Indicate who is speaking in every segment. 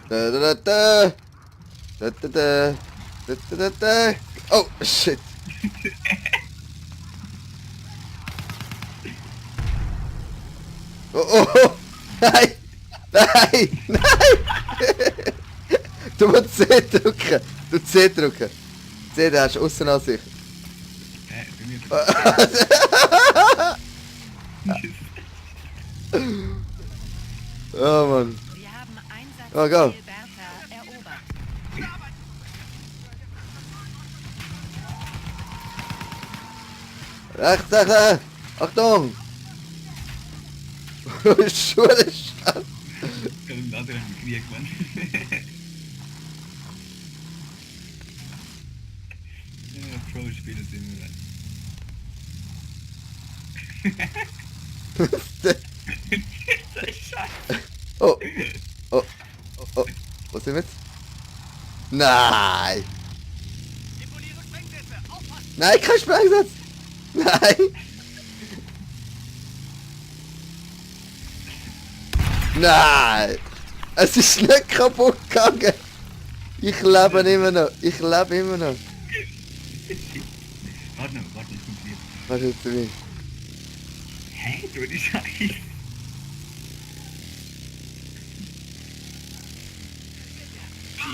Speaker 1: Da, da, da, da. Da, da, da. Da, da, da, da. Oh, shit. Oh, oh, oh. Nein. Nein. Nein. Du musst C drücken. Du C drücken. C, da hast du Aussenansicht.
Speaker 2: Bei mir.
Speaker 1: Oh Mann.
Speaker 3: Wir haben
Speaker 1: Oh, go.
Speaker 3: Einsatzziel Bertha erobert.
Speaker 1: Rechts, rechts. Achtung. Schuhe Scheiße.
Speaker 2: Ich kann einen anderen Krieg, Mann. Ja, Pro-Spieler sind wir. Das ist scheiße.
Speaker 1: Oh. Oh. Oh. Oh. Wo sind wir jetzt? Nein. Nein, kein Sprengsatz. Nein. Nein. Es ist nicht kaputt gegangen. Ich lebe immer noch. Ich lebe immer noch.
Speaker 2: Warte, es funktioniert.
Speaker 1: Was ist zu mir?
Speaker 2: Hä? Du die Scheiße.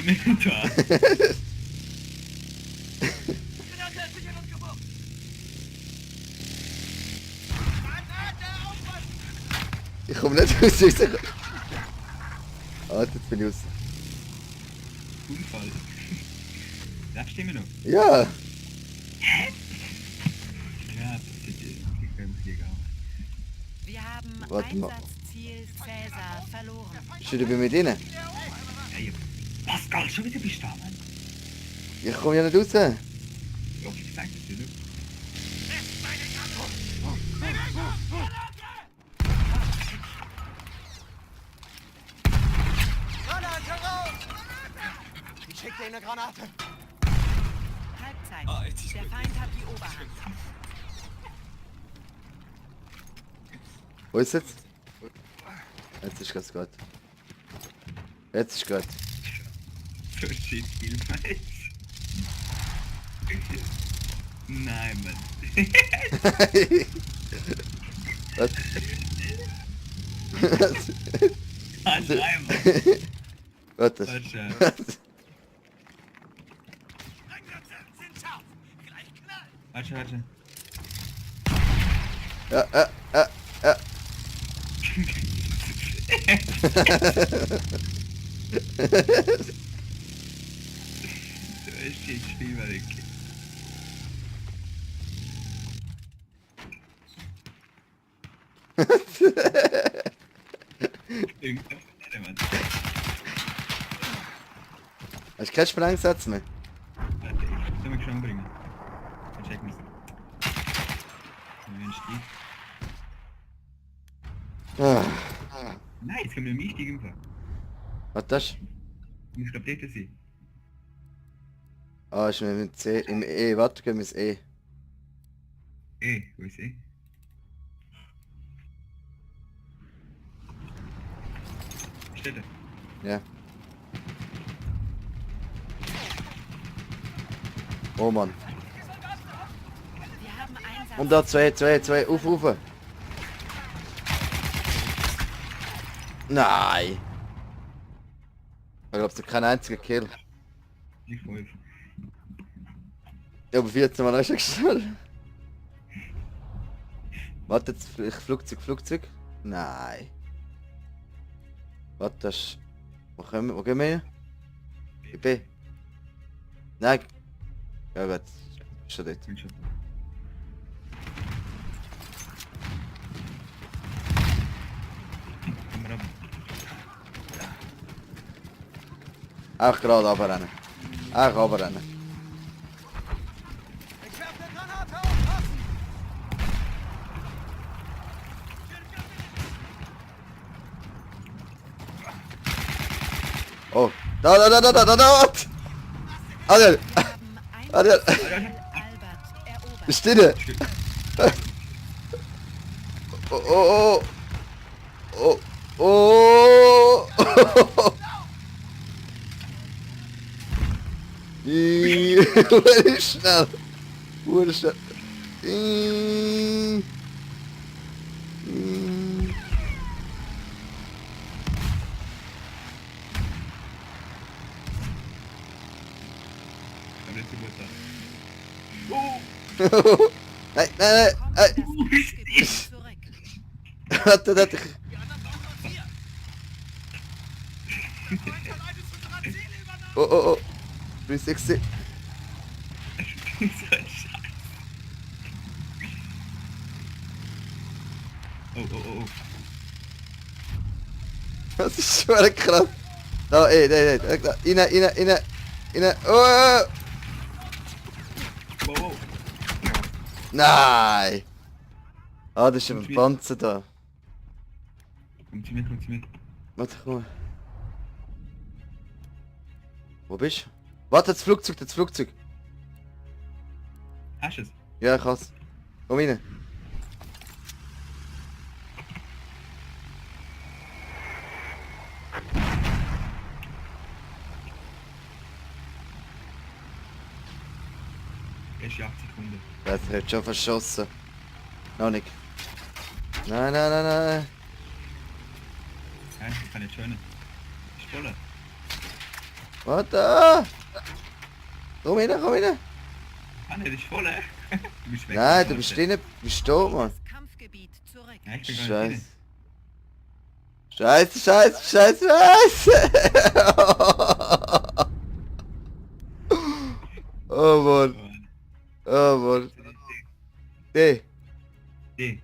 Speaker 2: Inventar.
Speaker 1: Ich komme nicht raus. Alter, jetzt bin ich raus.
Speaker 2: Unfall. Lebst du immer noch?
Speaker 1: Ja.
Speaker 2: Ja, das ist ganz egal.
Speaker 3: Wir haben
Speaker 1: Warte mal.
Speaker 3: Einsatzziel Cäsar verloren.
Speaker 1: Bist du dabei mit ihnen?
Speaker 2: Hey, Pascal, schon wieder bist du da, Mann?
Speaker 1: Ich komme ja nicht raus.
Speaker 2: Ja, ich sag das dir.
Speaker 4: Ich schick dir eine Granate.
Speaker 3: Halbzeit.
Speaker 2: Ah, jetzt ist
Speaker 3: Der
Speaker 2: gut.
Speaker 3: Feind hat die Oberhand.
Speaker 1: Wo ist jetzt? Jetzt ist es gut. Jetzt ist gut.
Speaker 2: So shit, viel falsch. Nein, Mann.
Speaker 1: Was?
Speaker 2: Ah, nein, Mann.
Speaker 1: Warte.
Speaker 2: Warte. Warte.
Speaker 1: Ja, ja, ja, ja.
Speaker 2: So shit, schwierig. Irgendwas, Mann.
Speaker 1: Hast du keinen Sprengsatz mehr?
Speaker 2: Warte, ich soll mich schon bringen. Dann checken wir es. Wenn Stieg.
Speaker 1: Ah.
Speaker 2: Nein, jetzt können wir mit dem Einstieg irgendwo.
Speaker 1: Was das?
Speaker 2: Ich muss glaub dort sein.
Speaker 1: Ah, ist mit C. Im E. Warte, gehen wir ins E.
Speaker 2: Wo ist E? Steht er?
Speaker 1: Ja. Oh Mann.
Speaker 3: Wir haben Einsatz.
Speaker 1: Und da zwei. Auf. Nein. Ich glaube, es ist kein einziger Kill.
Speaker 2: Ich 5.
Speaker 1: Ja, aber 14 Mal hast du gestellt. Warte, jetzt Flugzeug. Nein. Warte, das ist... Wo gehen wir hin? B. Nein. Ja gut, ist schon dort.
Speaker 2: Bin schon. Komm mal ab.
Speaker 1: Auch gerade runterrennen. Auch runterrennen.
Speaker 4: Ich werf eine Granate aufpassen.
Speaker 1: Oh. Da. Adel.
Speaker 3: Wir haben
Speaker 1: Adel.
Speaker 3: Einsatzziel Albert erobert.
Speaker 1: Stille. Oh. Wer ist schnell? Wer schnell?
Speaker 2: Aber letzte Geburtstag.
Speaker 1: Nein, nein,
Speaker 3: Kommt
Speaker 1: nein,
Speaker 3: das Kampfgebiet zurück.
Speaker 1: nein. Warte, warte. Oh, oh, oh. Bin ich gesehen?
Speaker 2: So ein Scheiß. Oh, oh, oh, oh.
Speaker 1: Das ist schon krass. Da, ey, nein, nein, rein. Oh!
Speaker 2: Wow, wow.
Speaker 1: Nein! Ah, das ist ein Panzer da.
Speaker 2: Kommt sie mit, kommt sie mit.
Speaker 1: Warte, komm mal. Wo bist du? Warte, das Flugzeug, das Flugzeug.
Speaker 2: Hast du es?
Speaker 1: Ja, ich has. Komm rein.
Speaker 2: Erst 8 Sekunden.
Speaker 1: Das hat schon verschossen. Noch nicht. Nein, nein, nein, nein.
Speaker 2: Hä? Ich kann nicht schön. Ist voll.
Speaker 1: Warte! Komm rein, komm rein.
Speaker 2: Ah ne, das ist voll. Du bist weg.
Speaker 1: Nein, du bist drin. Du bist da, Mann.
Speaker 3: Das Kampfgebiet zurück.
Speaker 2: Ja, ich bin gar nicht
Speaker 1: Scheiße. Scheiße, Scheiße, Scheiße! Oh Mann,
Speaker 2: drin.
Speaker 1: oh Mann. Hey,
Speaker 2: D.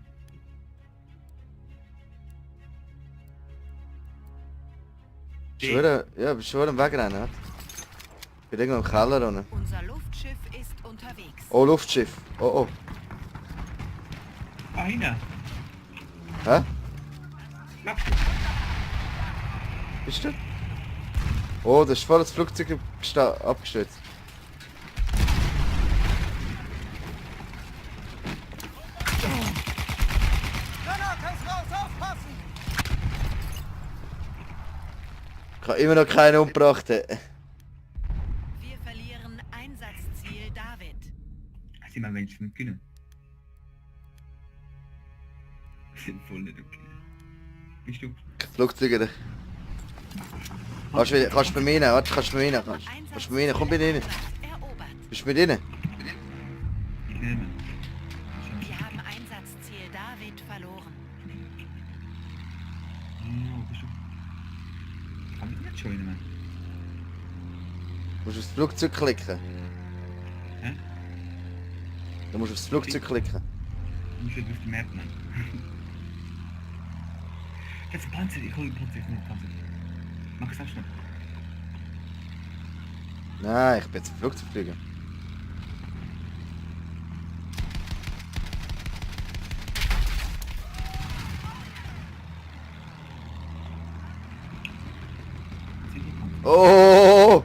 Speaker 1: bist du wieder, ja, bist du wieder am Wegrennen? Oder? Ich bin irgendwo im Keller unten.
Speaker 3: Unser Luftschiff ist unterwegs.
Speaker 1: Oh, Luftschiff. Oh, oh.
Speaker 2: Ah, hinten.
Speaker 1: Hä?
Speaker 2: Klappst du?
Speaker 1: Bist du? Oh, das ist voll das Flugzeug abgestürzt.
Speaker 4: Granate ist raus, aufpassen!
Speaker 1: Ich habe immer noch keinen umgebracht.
Speaker 3: Wir verlieren Einsatzziel David.
Speaker 2: Sie mal wenigstens nicht können. Wir sind voll nicht okay. Bist du?
Speaker 1: Flugzeuge. Kannst du bei mir rein? Warte, kannst du bei mir rein? Kannst du bei mir rein? Komm bitte rein.
Speaker 3: Erobert.
Speaker 1: Bist du mit rein?
Speaker 2: Ich nehme.
Speaker 3: Wir haben Einsatzziel David verloren.
Speaker 2: Oh, bist du? Kann ich nicht joinen, Mann?
Speaker 1: Du musst aufs Flugzeug klicken.
Speaker 2: Hä?
Speaker 1: Du musst aufs Flugzeug klicken.
Speaker 2: Du musst jetzt auf die Map, Mann. Jetzt ein Panzer, ich hol den Panzer, ich hol den Panzer. Mach es auch schnell.
Speaker 1: Nein, ich bin jetzt im Flugzeug fliegen.
Speaker 2: Sieh die Panzer.
Speaker 1: Oh!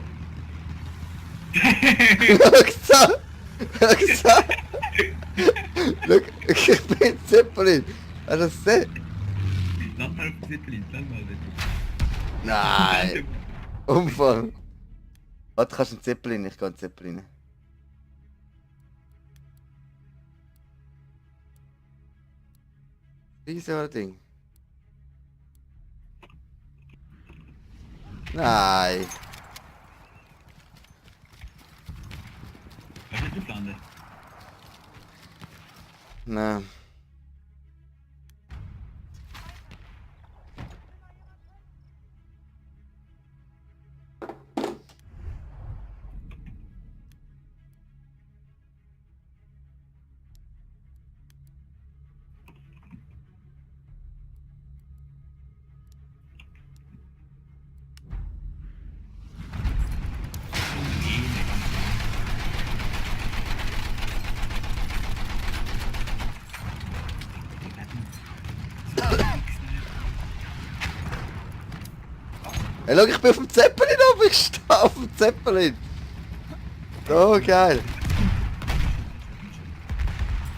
Speaker 1: Schau so! Schau, ich bin Zeppelin! Hast du das gesehen?
Speaker 2: Lass mal auf die Zeppelin, lass mal bitte.
Speaker 1: Nein! Umfang! Warte, kannst du einen Zeppelin? Ich gehe einen Zeppelin. Wie ist so ein Ding? Nein!
Speaker 2: Kannst du nicht landen?
Speaker 1: Nein. Hey, schau, ich bin auf dem Zeppelin oben, ich stehe auf dem Zeppelin. So geil.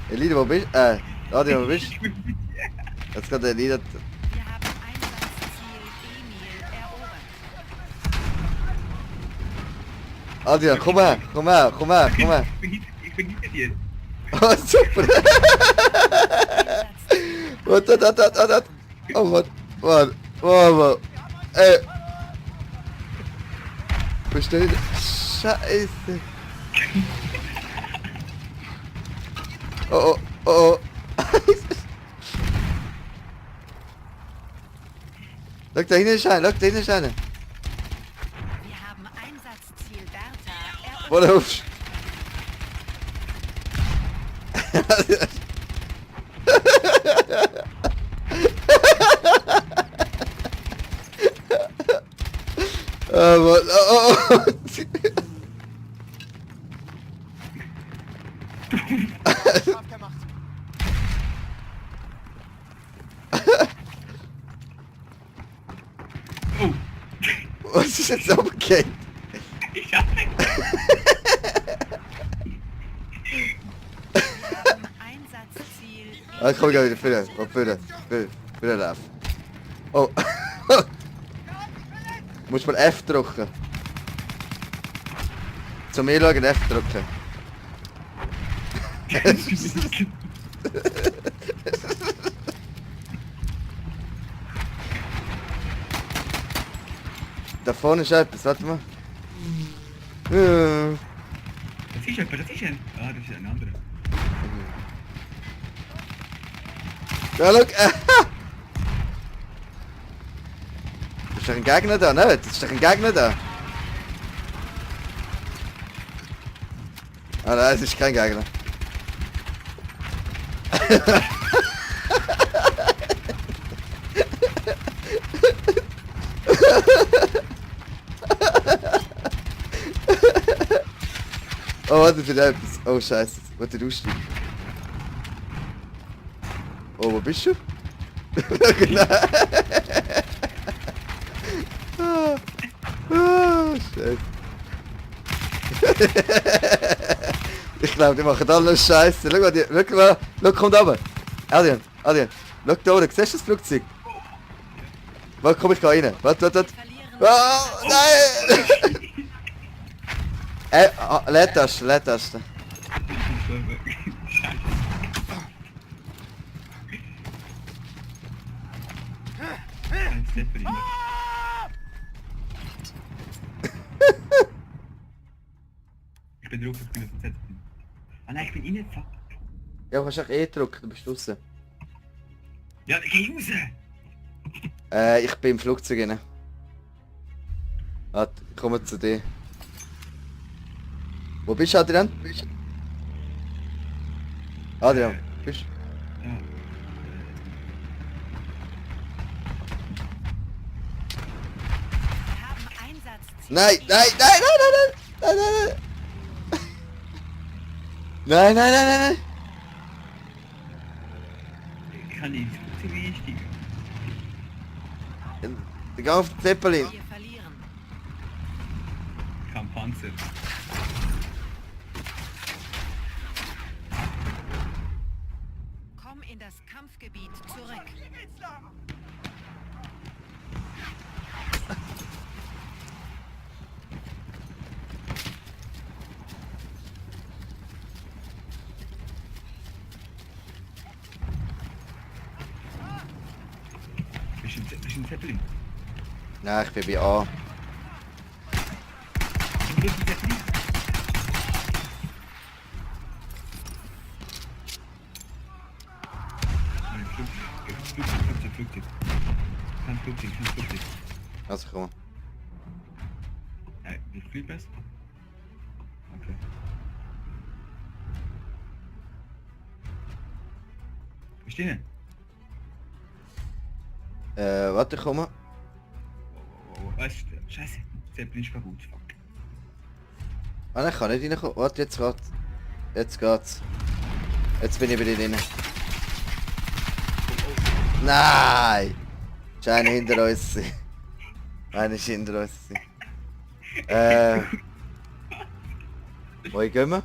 Speaker 1: Elida, wo bist du? Nadia, wo bist du? Jetzt geht der Elida.
Speaker 3: Wir haben Einsatzziel Emil erobert.
Speaker 1: Adrian, komm her, komm her, komm her, komm her.
Speaker 2: Ich bin hinter dir.
Speaker 1: Oh, super.
Speaker 3: Einsatzziel
Speaker 1: Warte. Oh, warte. Oh. Ey. Bist du wieder? Scheiße. Oh. Schau, da hinten ist einer,
Speaker 3: Wir haben Einsatzziel Bertha erobert.
Speaker 1: Wo laufst du? Oh.
Speaker 4: Scharf gemacht.
Speaker 2: Oh.
Speaker 1: Was ist jetzt abgekehrt?
Speaker 2: Ich hab
Speaker 3: Einsatzziel
Speaker 1: Ah, komm, geh wieder wieder laufen. Oh. Musst mal F drücken. Zu mir schauen, F drücken. Da vorne ist etwas, warte mal. Ja.
Speaker 2: Das ist jemand, das ist ein... Ah, das ist ein anderer.
Speaker 1: Ja, schau. Das ist doch ein Gegner da, ne? Das ist doch ein Gegner da. Ah nein, es ist kein Gegner. Oh, warte für etwas. Oh scheiße, warte du aussteigen. Oh, wo bist du? Genau. Scheiße. Ich glaube, die machen alle Scheiße. Schau, kommt runter. Adrian. Schau da oben, siehst du das Flugzeug? Warte, komm, ich geh rein. Warte.
Speaker 3: verlieren.
Speaker 1: Oh, nein! Leertaste.
Speaker 2: Scheiße. Ein Zeppelin. Ich bin drauf, ich bin auf dem Zeppelin. Ah nein, ich bin innen, fuck.
Speaker 1: Ja, du kannst auch E drücken, du bist draussen.
Speaker 2: Ja, geh raus!
Speaker 1: Ich bin im Flugzeug rein. Warte, ich komme zu dir. Wo bist du, Adrian? Adrian, bist du?
Speaker 2: Ja.
Speaker 3: Wir haben Einsatzziel.
Speaker 1: Nein! Nein!
Speaker 2: Ich kann nicht ins Flugzeug einsteigen.
Speaker 1: Geh auf den Zeppelin.
Speaker 3: Wir verlieren.
Speaker 2: Ich kann Panzer.
Speaker 3: Komm in das Kampfgebiet zurück.
Speaker 2: Bist du ein Zeppelin?
Speaker 1: Nein, ich bin bei A.
Speaker 2: Du bist ein Zeppelin? Nein, Flugzeug. Kein Flugzeug.
Speaker 1: Also komm.
Speaker 2: Wie viel besser? Okay. Bist du drin?
Speaker 1: Warte, komm mal.
Speaker 2: Weißt du, scheiße, Zeppelin ist kaputt, fuck.
Speaker 1: Ah nein, ich kann nicht reinkommen. Warte, jetzt geht's. Jetzt bin ich wieder drin. Nein! Ist einer hinter uns. Einer ist hinter uns. Wo gehen wir?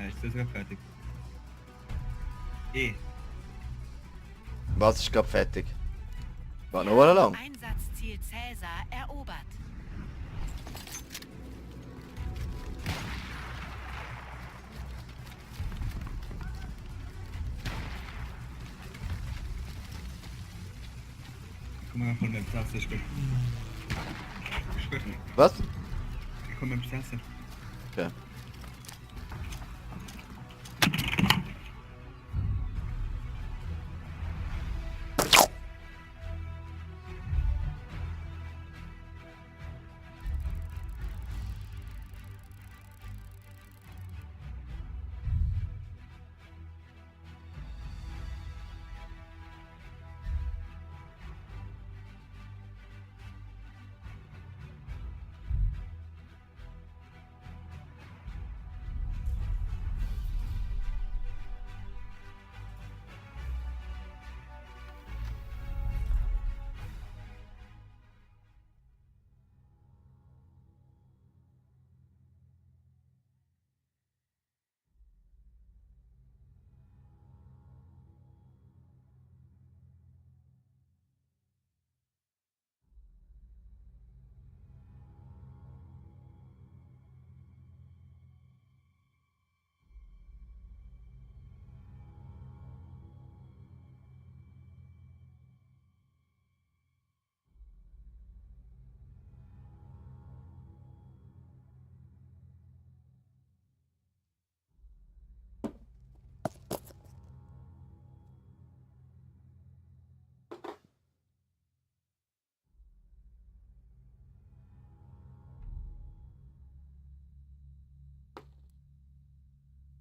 Speaker 2: Ist das sogar fertig? E.
Speaker 1: Was ist gerade fertig? War noch lang.
Speaker 3: Einsatzziel Cäsar erobert.
Speaker 2: komme mal von der Platz, ich bin.
Speaker 1: Was?
Speaker 2: Ich komme mit dem Platz.
Speaker 1: Okay.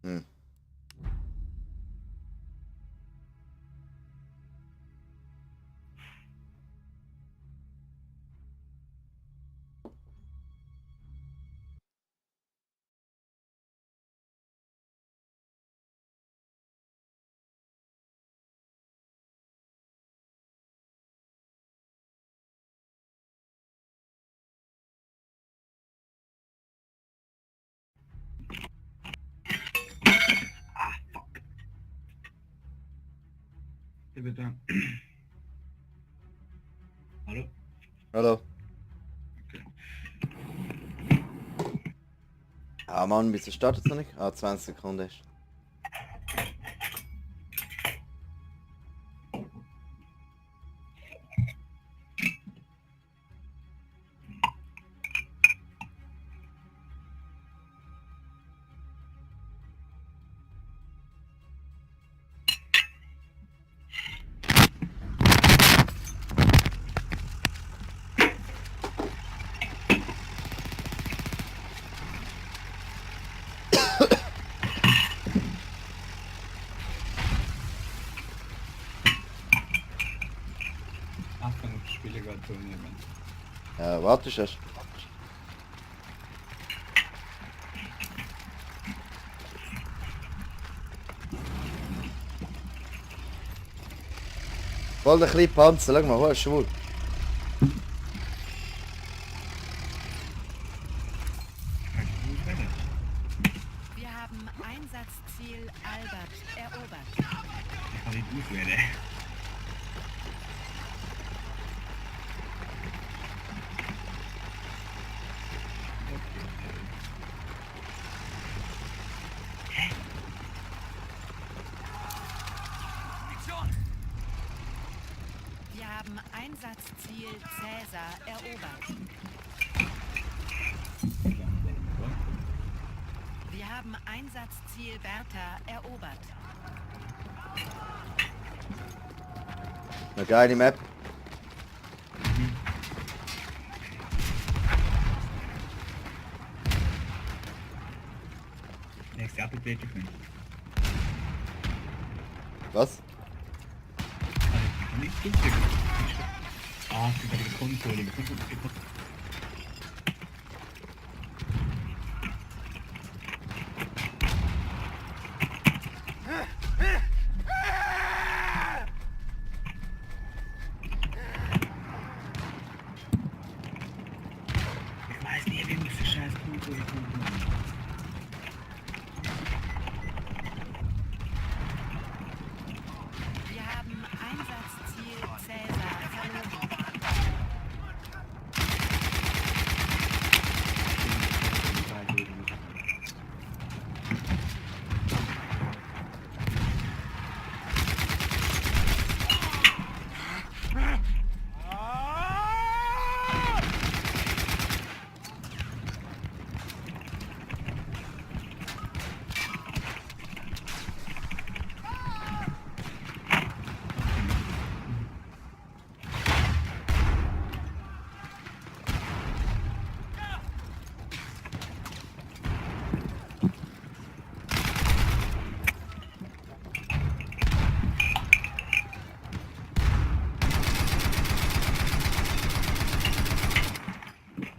Speaker 1: Hm.
Speaker 2: Der wird da. Hallo?
Speaker 1: Hallo. Ah Mann, wieso startet es noch nicht? Ah, 20 Sekunden ist.
Speaker 2: Achtung, ich spiele gerade Turnier.
Speaker 1: Warte erst. Voll der kleine Panzer, schau mal, wo ist schwul?
Speaker 3: Wir haben Einsatzziel Albert erobert.
Speaker 2: Ich kann nicht gut werden.
Speaker 3: Wir haben Einsatzziel Cäsar erobert. Wir haben Einsatzziel Bertha erobert.
Speaker 1: Eine geile Map.
Speaker 2: Nächste Update können.
Speaker 1: Was?
Speaker 2: Kann ich drücken? Ah, ich bin bei der Konsole. Ich weiß nicht, wie muss der scheiß Konsole kommen.
Speaker 3: Wir haben Einsatzziel Cäsar verloren.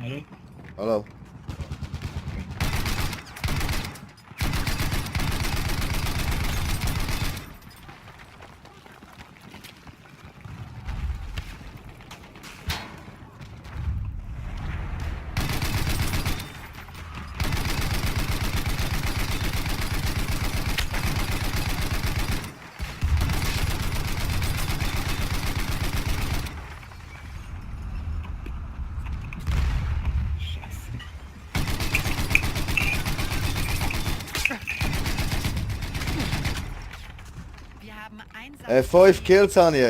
Speaker 2: Hallo?
Speaker 1: Hallo.
Speaker 2: Scheiße.
Speaker 3: Wir haben Einsatz.
Speaker 1: 5 Kills habe ich.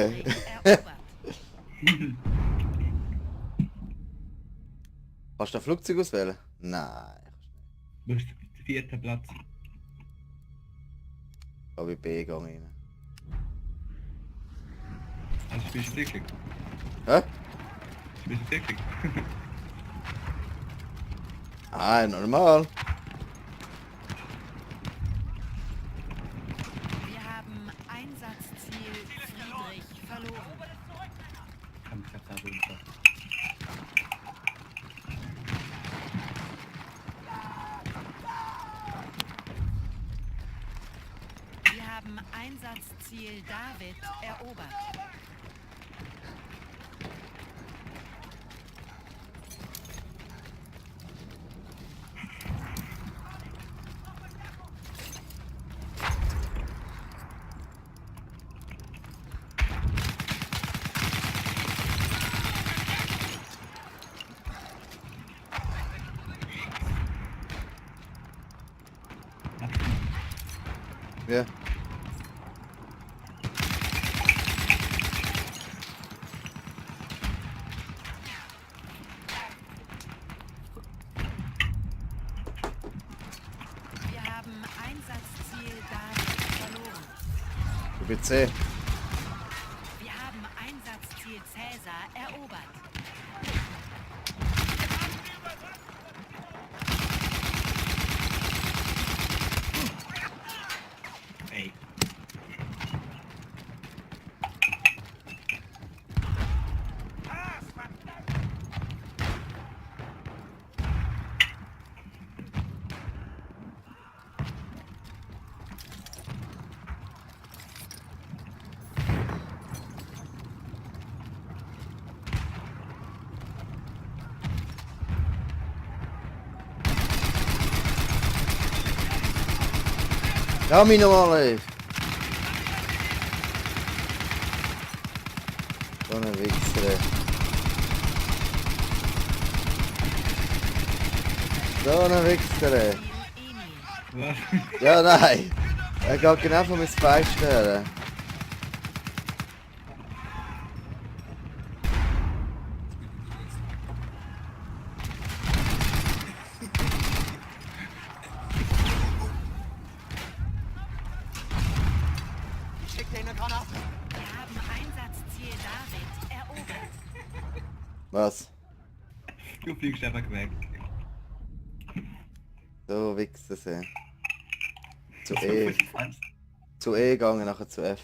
Speaker 3: Erobert.
Speaker 1: Kannst du ein Flugzeug auswählen? Nein.
Speaker 2: Wo ist der vierte Platz?
Speaker 1: Ich habe B gegangen rein.
Speaker 2: Also spielst du wirklich?
Speaker 1: Hä?
Speaker 2: Spielst du wirklich?
Speaker 1: Ah, normal.
Speaker 3: Wir haben Einsatzziel Friedrich verloren.
Speaker 2: Kann ich jetzt auch runter.
Speaker 3: Wir haben Einsatzziel David erobert.
Speaker 1: Ja.
Speaker 3: Wir haben Einsatzziel David verloren.
Speaker 1: Ich bin C.
Speaker 3: Wir haben Einsatzziel Cäsar erobert.
Speaker 2: Ey.
Speaker 1: Ja, mich nochmal, ey. So ein Wichser, ey. So ein Wichser, ey.
Speaker 3: Ziel Emil.
Speaker 2: Was?
Speaker 1: Ja, nein. Er geht genau von mir Spike stellen.
Speaker 4: Ich schick dir eine Granate.
Speaker 3: Wir haben Einsatzziel David erobert.
Speaker 1: Was?
Speaker 2: Du fliegst einfach weg.
Speaker 1: So Wichser, ey. Zu
Speaker 2: So
Speaker 1: E.
Speaker 2: viel Angst.
Speaker 1: Zu E gegangen, nachher zu F.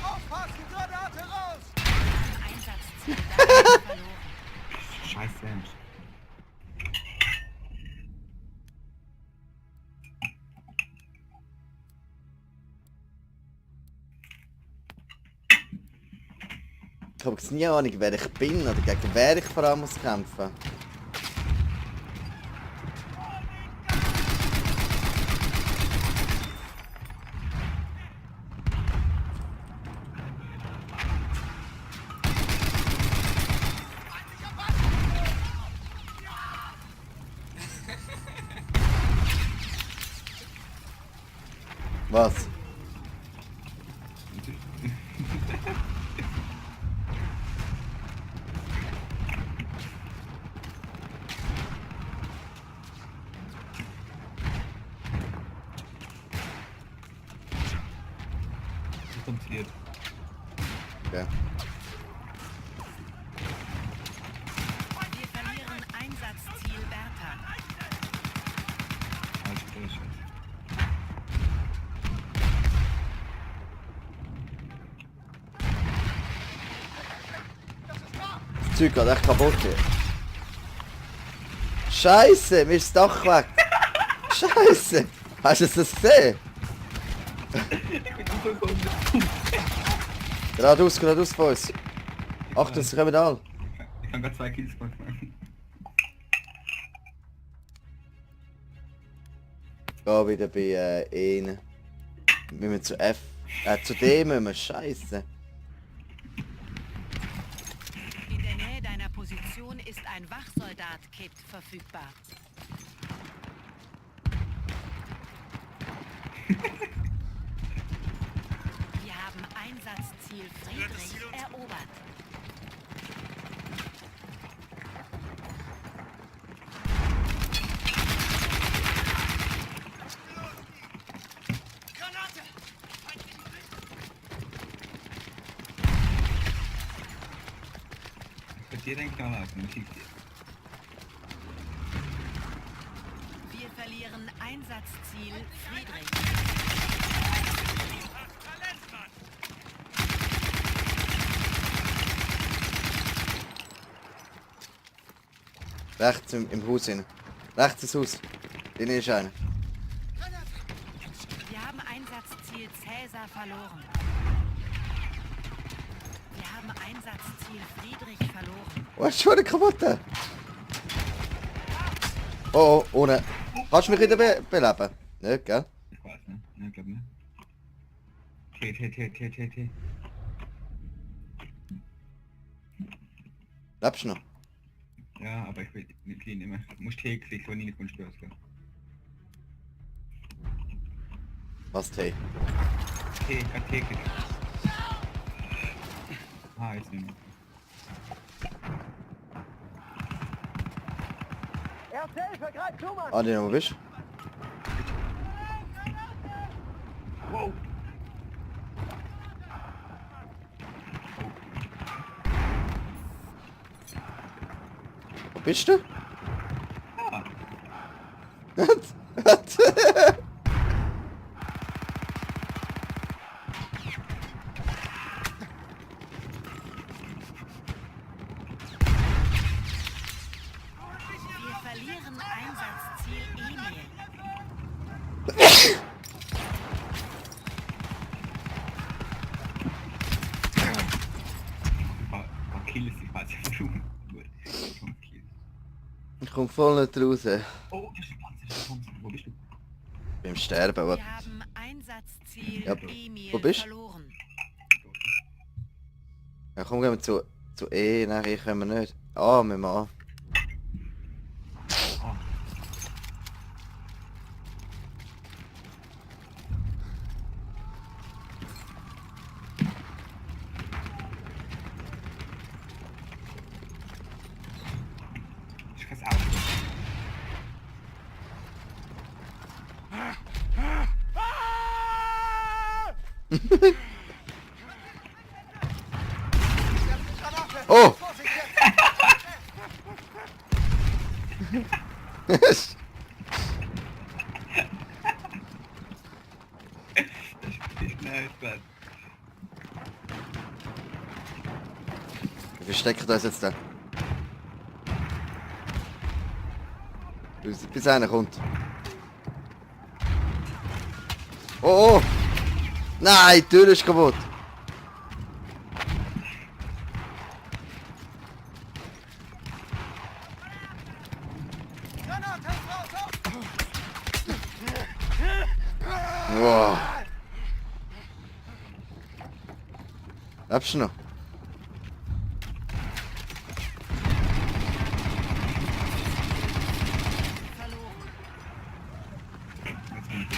Speaker 4: Aufpassen, Granate raus!
Speaker 3: Einsatzziel David verloren.
Speaker 2: Scheiß Mensch.
Speaker 1: Ich habe jetzt nie Ahnung, wer ich bin oder gegen wer ich vor allem muss kämpfen. Was?
Speaker 2: Was kommt hier?
Speaker 1: Okay.
Speaker 3: Wir verlieren
Speaker 1: Zeug geht echt kaputt hier. Scheiße, mir ist das Dach weg. Scheiße. Hast du das gesehen? Geradeaus von uns. Achtung, sie kommen alle.
Speaker 2: Ich kann gerade 2 Kills machen.
Speaker 1: Ja, wieder bei E. Müssen wir zu F. Zu D müssen wir. Scheiße.
Speaker 3: In der Nähe deiner Position ist ein Wachsoldat-Kit verfügbar. Wir haben Einsatzziel Friedrich erobert.
Speaker 2: Ich dir den Knall aus, dann schießt ihr.
Speaker 3: Wir verlieren Einsatzziel Friedrich.
Speaker 1: Rechts im Haus hin. Rechts ins Haus. Den ist einer.
Speaker 3: Wir haben Einsatzziel Cäsar verloren. Wir haben Einsatzziel Friedrich verloren.
Speaker 1: Oh, ist schon eine kaputte. Oh, ohne. Kannst du mich wieder beleben? Nicht, gell?
Speaker 2: Ich weiß nicht. Nein, ich glaube nicht. T.
Speaker 1: Lebst du noch?
Speaker 2: Ja, aber ich will nicht clean immer. Du musst T klicken, so nie von Störst.
Speaker 1: Was, T?
Speaker 2: T, ich kann T klicken. Ah, jetzt nicht mehr.
Speaker 4: Erste Hilfe, greif zu, Mann!
Speaker 1: Ah, den wo bist du?
Speaker 2: Wow!
Speaker 1: Wo bist du?
Speaker 2: Ah,
Speaker 3: Wir verlieren Einsatzziel Emil.
Speaker 2: Kills, ich weiß nicht, warum. Gut. Kills.
Speaker 1: Ich komm voll nicht raus.
Speaker 2: Oh, das ist ein Panzer. Wo bist du?
Speaker 1: Beim Sterben, was?
Speaker 3: Wir haben Einsatzziel
Speaker 1: Ja,
Speaker 3: Emil
Speaker 1: wo bist du?
Speaker 3: verloren.
Speaker 1: Ja, komm, gehen wir zu E. Nein, ich können wir nicht. Ah, müssen wir an.
Speaker 2: Ah. Ich kann's auch.
Speaker 1: Oh!
Speaker 4: Vorsicht jetzt!
Speaker 2: Das ist nice, Mann.
Speaker 1: Wir verstecken uns jetzt da. Bis einer kommt. Oh, oh! Nein, die Tür ist kaputt.
Speaker 4: Granate raus!
Speaker 1: Wow. Lebst du noch?
Speaker 3: Verloren.
Speaker 2: Jetzt bin ich.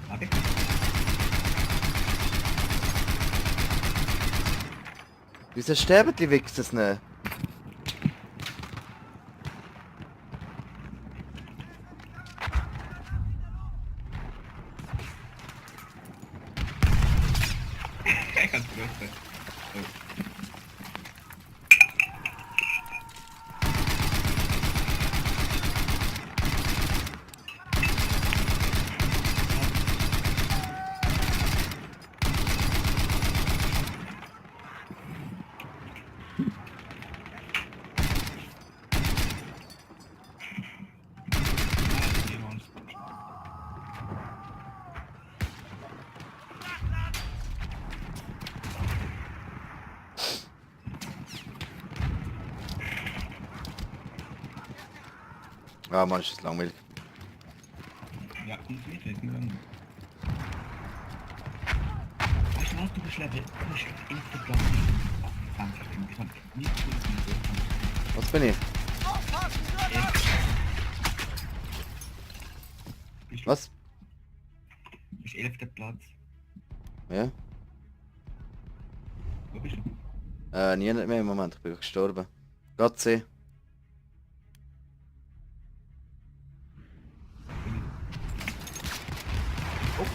Speaker 2: Warte.
Speaker 1: Wieso sterben die Wichser nicht?
Speaker 2: Ich kann's benutzen. Oh.
Speaker 1: Ja, Mann, ist das langweilig.
Speaker 2: Ja, kommt mit, jetzt nur lang. Weißt du was, du bist Level 11 Platz. Ich hab nicht so
Speaker 1: Was bin ich? Was?
Speaker 2: Du bist 11. Platz.
Speaker 1: Ja?
Speaker 2: Wo bist du?
Speaker 1: Nie nicht mehr im Moment, ich bin gestorben. Gott sei.
Speaker 3: Halbzeit.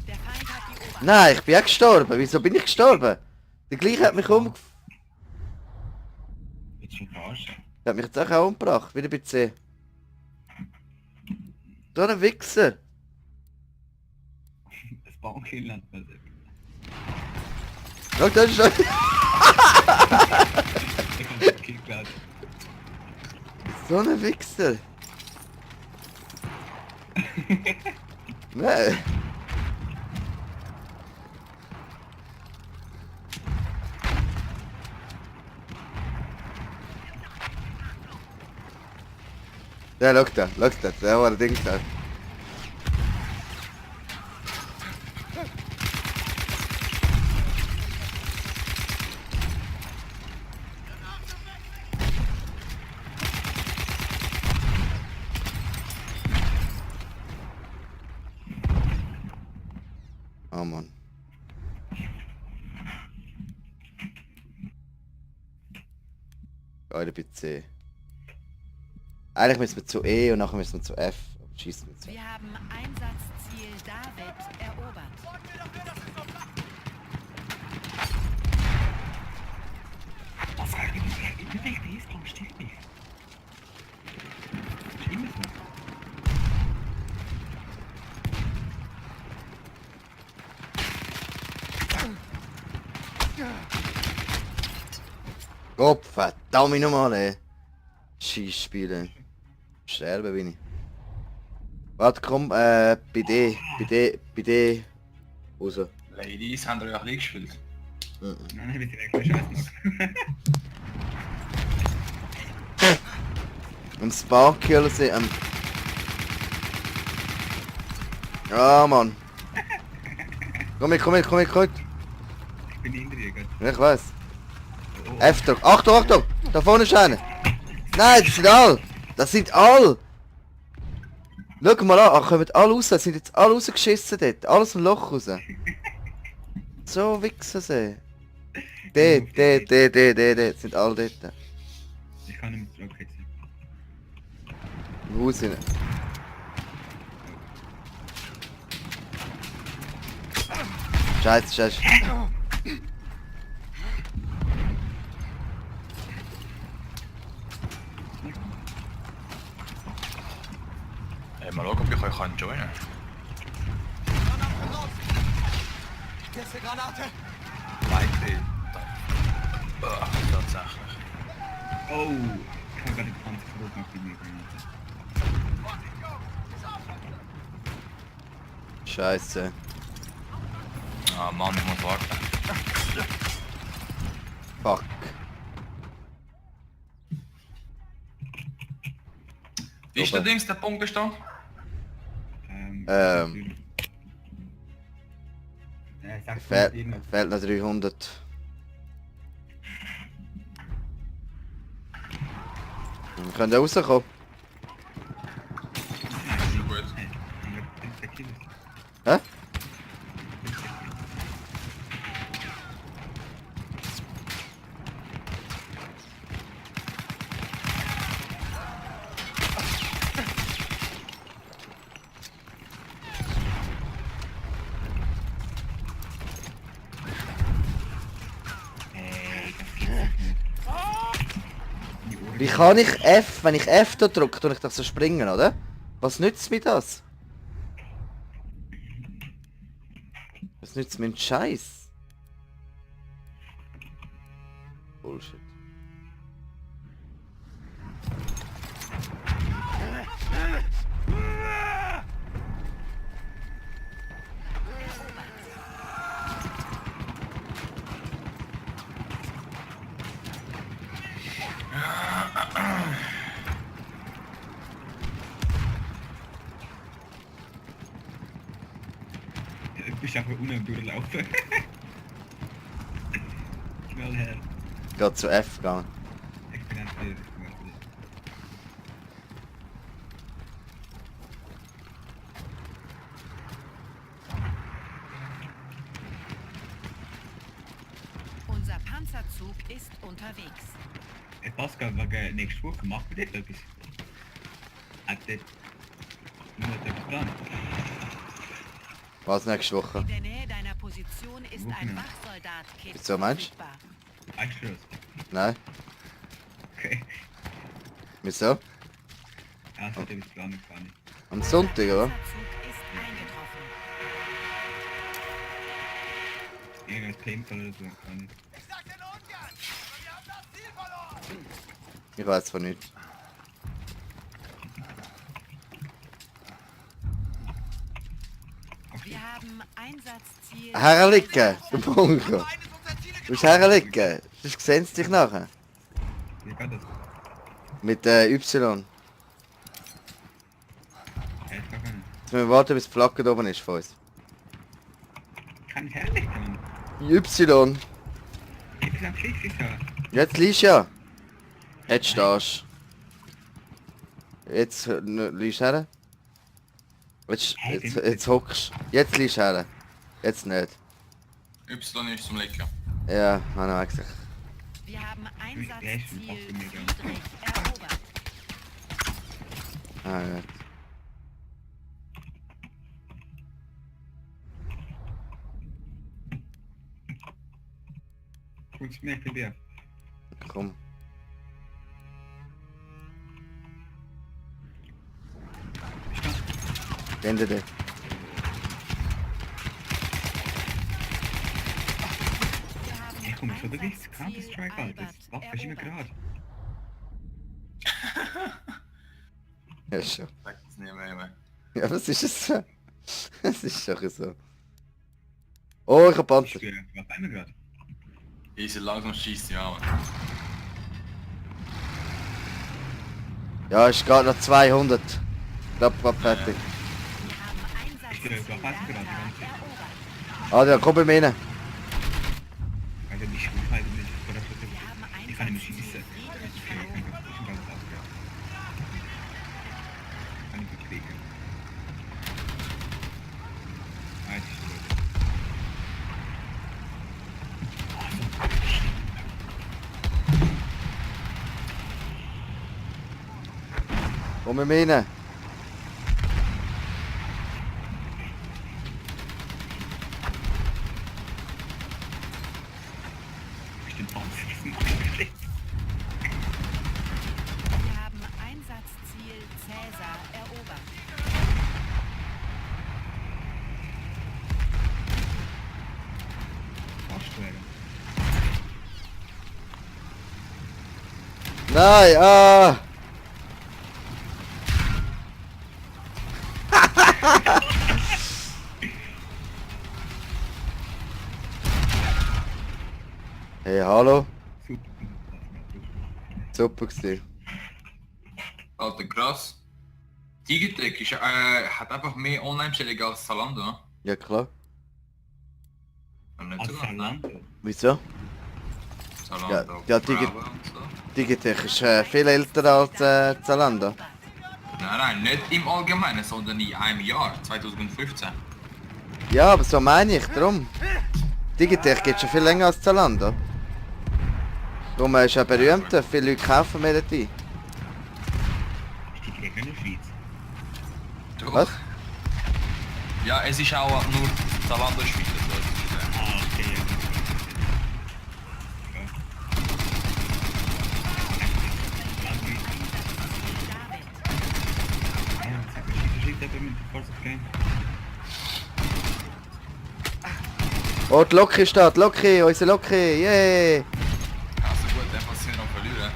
Speaker 3: Der Feind hat die Oberhand.
Speaker 1: Nein, ich bin auch gestorben. Wieso bin ich gestorben? Der gleiche hat mich
Speaker 2: Willst du mich verarschen?
Speaker 1: Der hat mich jetzt auch umgebracht, wieder bei C. So ein Wichser.
Speaker 2: Das Baumkill hat man sich.
Speaker 1: Schau, das ist schon...
Speaker 2: Ich hab den Kill geladen.
Speaker 1: So ein Wichser. Nein. Ja, schau da, der war ein Ding da. Oh Mann. Geile PC. Eigentlich müssen wir zu E und nachher müssen wir zu F. Aber schießen wir zu.
Speaker 3: Wir haben Einsatzziel David erobert.
Speaker 2: Was fragt ihr mich? Immer wenn ich das komme, stimmt nicht. Ist immer so.
Speaker 1: Gott verdammt nochmal, ey. Scheiß spielen. Sterben bin ich. Warte, komm, bei D. Raus.
Speaker 5: Ladies, haben wir ja ein bisschen gespielt.
Speaker 2: Nein, ich bin direkt Scheiß gemacht.
Speaker 1: Am Sparky oder so, Ja, Mann. Komm mit.
Speaker 2: Ich bin hinter dir, Gott.
Speaker 1: Ja, ich weiß. F-Druck. Achtung! Da vorne ist einer. Nein, das sind alle. Das sind alle. Schau mal an, kommen alle raus. Das sind jetzt alle rausgeschissen dort. Alles im Loch raus. So wichsen sie. Dort. Sind alle dort.
Speaker 2: Ich kann nicht mit Rocket sein.
Speaker 1: Im Haus rein. Scheiße.
Speaker 5: Mal schauen, ob ich euch joinen kann.
Speaker 4: Erste Granate!
Speaker 5: Weitbild. Tatsächlich.
Speaker 2: Oh! Ich hab gerade 20 Rot noch die mir
Speaker 1: Scheiße.
Speaker 5: Ah Mann, ich muss warten.
Speaker 1: Fuck.
Speaker 5: Wie ist der Dings, der Punktestand?
Speaker 1: Fehlt noch 300. Wir können da rauskommen.
Speaker 5: Gut.
Speaker 1: Hä? Wie kann ich F, wenn ich F da drücke, tue ich doch so springen, oder? Was nützt mir das? Was nützt mir ein Scheiß? Bullshit.
Speaker 2: bist einfach unten am Durchlaufen. Schnell her.
Speaker 1: Gerade zu F gegangen.
Speaker 2: Ich bin einfach wieder.
Speaker 3: Unser Panzerzug ist unterwegs.
Speaker 2: Hey Pascal, wegen nächste Woche machen wir dort etwas. Hat dort nur etwas geplant?
Speaker 1: Was nächste Woche?
Speaker 3: In der Nähe deiner Position ist
Speaker 2: Wo
Speaker 3: ein
Speaker 2: genau?
Speaker 3: Wachsoldat-Kit
Speaker 1: Wieso meinst du?
Speaker 3: verfügbar.
Speaker 2: Weißt du das?
Speaker 1: Nein.
Speaker 2: Okay.
Speaker 1: Wieso?
Speaker 2: Ja, es hat etwas geplant, gar nicht.
Speaker 1: Am Sonntag, oder?
Speaker 3: Panzerzug ist eingetroffen.
Speaker 2: Irgendwas Paintball oder so, gar nicht.
Speaker 4: Ich sag den ungern, aber wir haben das Ziel verloren.
Speaker 1: Ich weiß von nichts.
Speaker 3: Wir haben Einsatzziel...
Speaker 1: Herliegen, du Bunker.
Speaker 4: Eines unserer Ziele
Speaker 1: Du bist herliegen. Du siehst dich nachher.
Speaker 2: Wie geht das?
Speaker 1: Mit Y.
Speaker 2: Ja, ich gar nicht.
Speaker 1: Jetzt müssen wir warten, bis die Flagge da oben ist von uns.
Speaker 2: Kann ich herrlich, Mann.
Speaker 1: Y.
Speaker 2: Ich bin am Schiff, ich sag.
Speaker 1: Jetzt liegst du ja. Jetzt stehst du. Jetzt liegst du her. Jetzt hockst du. Jetzt liegst du her. Jetzt nicht.
Speaker 5: Y ist zum Lecken.
Speaker 1: Ja, man hat gesagt.
Speaker 3: Wir haben
Speaker 2: Ja, ich bin
Speaker 3: Einsatzziel
Speaker 2: fast mit mir, ja.
Speaker 3: Friedrich erobert.
Speaker 1: Ah, ja.
Speaker 2: Gut, mir für dir.
Speaker 1: Komm. Ende dir.
Speaker 3: Wir haben
Speaker 2: Ey, komm, schon wirklich
Speaker 3: Einsatzziel
Speaker 2: Counter-Strike, Alter.
Speaker 3: Albert
Speaker 2: Das Waffe ist immer
Speaker 3: erobert.
Speaker 2: gerade.
Speaker 1: Ja, schon.
Speaker 5: Sag das nicht mehr.
Speaker 1: Ja, was ist es so? Es ist doch so. Oh, ich hab
Speaker 2: Ich
Speaker 1: Panzer.
Speaker 2: spüre Waffe immer gerade.
Speaker 5: Easy, langsam schießt die an.
Speaker 1: Ja, ist gerade noch 200. Ich glaub, grad fertig.
Speaker 3: Wir haben Einsatzziel
Speaker 2: Ich bin
Speaker 3: Bertha
Speaker 2: gerade
Speaker 3: erobert.
Speaker 1: Adrian, komm bei mir rein.
Speaker 2: Also nicht gut, halt nicht. Oder so.
Speaker 3: Wir haben
Speaker 2: Ich kann nicht
Speaker 3: Einsatzziel
Speaker 2: schießen.
Speaker 3: Friedrich
Speaker 2: Ich kann
Speaker 3: erobert.
Speaker 2: ganz aufhören. Kann ich gut kriegen. Ah, jetzt ist gut.
Speaker 1: Komm bei mir rein.
Speaker 2: Ich bin auf.
Speaker 3: Wir haben Einsatzziel Cäsar erobert.
Speaker 2: Aussteigen.
Speaker 1: Nein, ah! Hey, hallo.
Speaker 2: Super.
Speaker 1: Super gewesen.
Speaker 5: Alter, krass. Digitec ist, hat einfach mehr Online-Bestellungen als Zalando, ne?
Speaker 1: Ja, klar.
Speaker 5: Und nicht
Speaker 2: Als
Speaker 5: so ganz, ne?
Speaker 2: Zalando.
Speaker 1: Wieso?
Speaker 5: Zalando,
Speaker 1: Ja,
Speaker 5: Bravo
Speaker 1: Digi-
Speaker 5: und so.
Speaker 1: Digitech ist viel älter als Zalando.
Speaker 5: Nein, nicht im Allgemeinen, sondern in einem Jahr, 2015.
Speaker 1: Ja, aber so meine ich, darum. Digitech geht schon viel länger als Zalando. Darum ist er berühmt, viele Leute kaufen mir dort ein.
Speaker 2: Ist die Gegner in der Schweiz?
Speaker 5: Doch.
Speaker 1: Was?
Speaker 5: Ja, es ist auch nur Zalando Schweiz. Also,
Speaker 2: Ah, okay, ja. Ja, das hat mich verschickt, aber mit Force of Game.
Speaker 1: Oh, die Loki steht, Loki, unser Loki, yeah!
Speaker 5: also gut, dann passiert noch verlieren.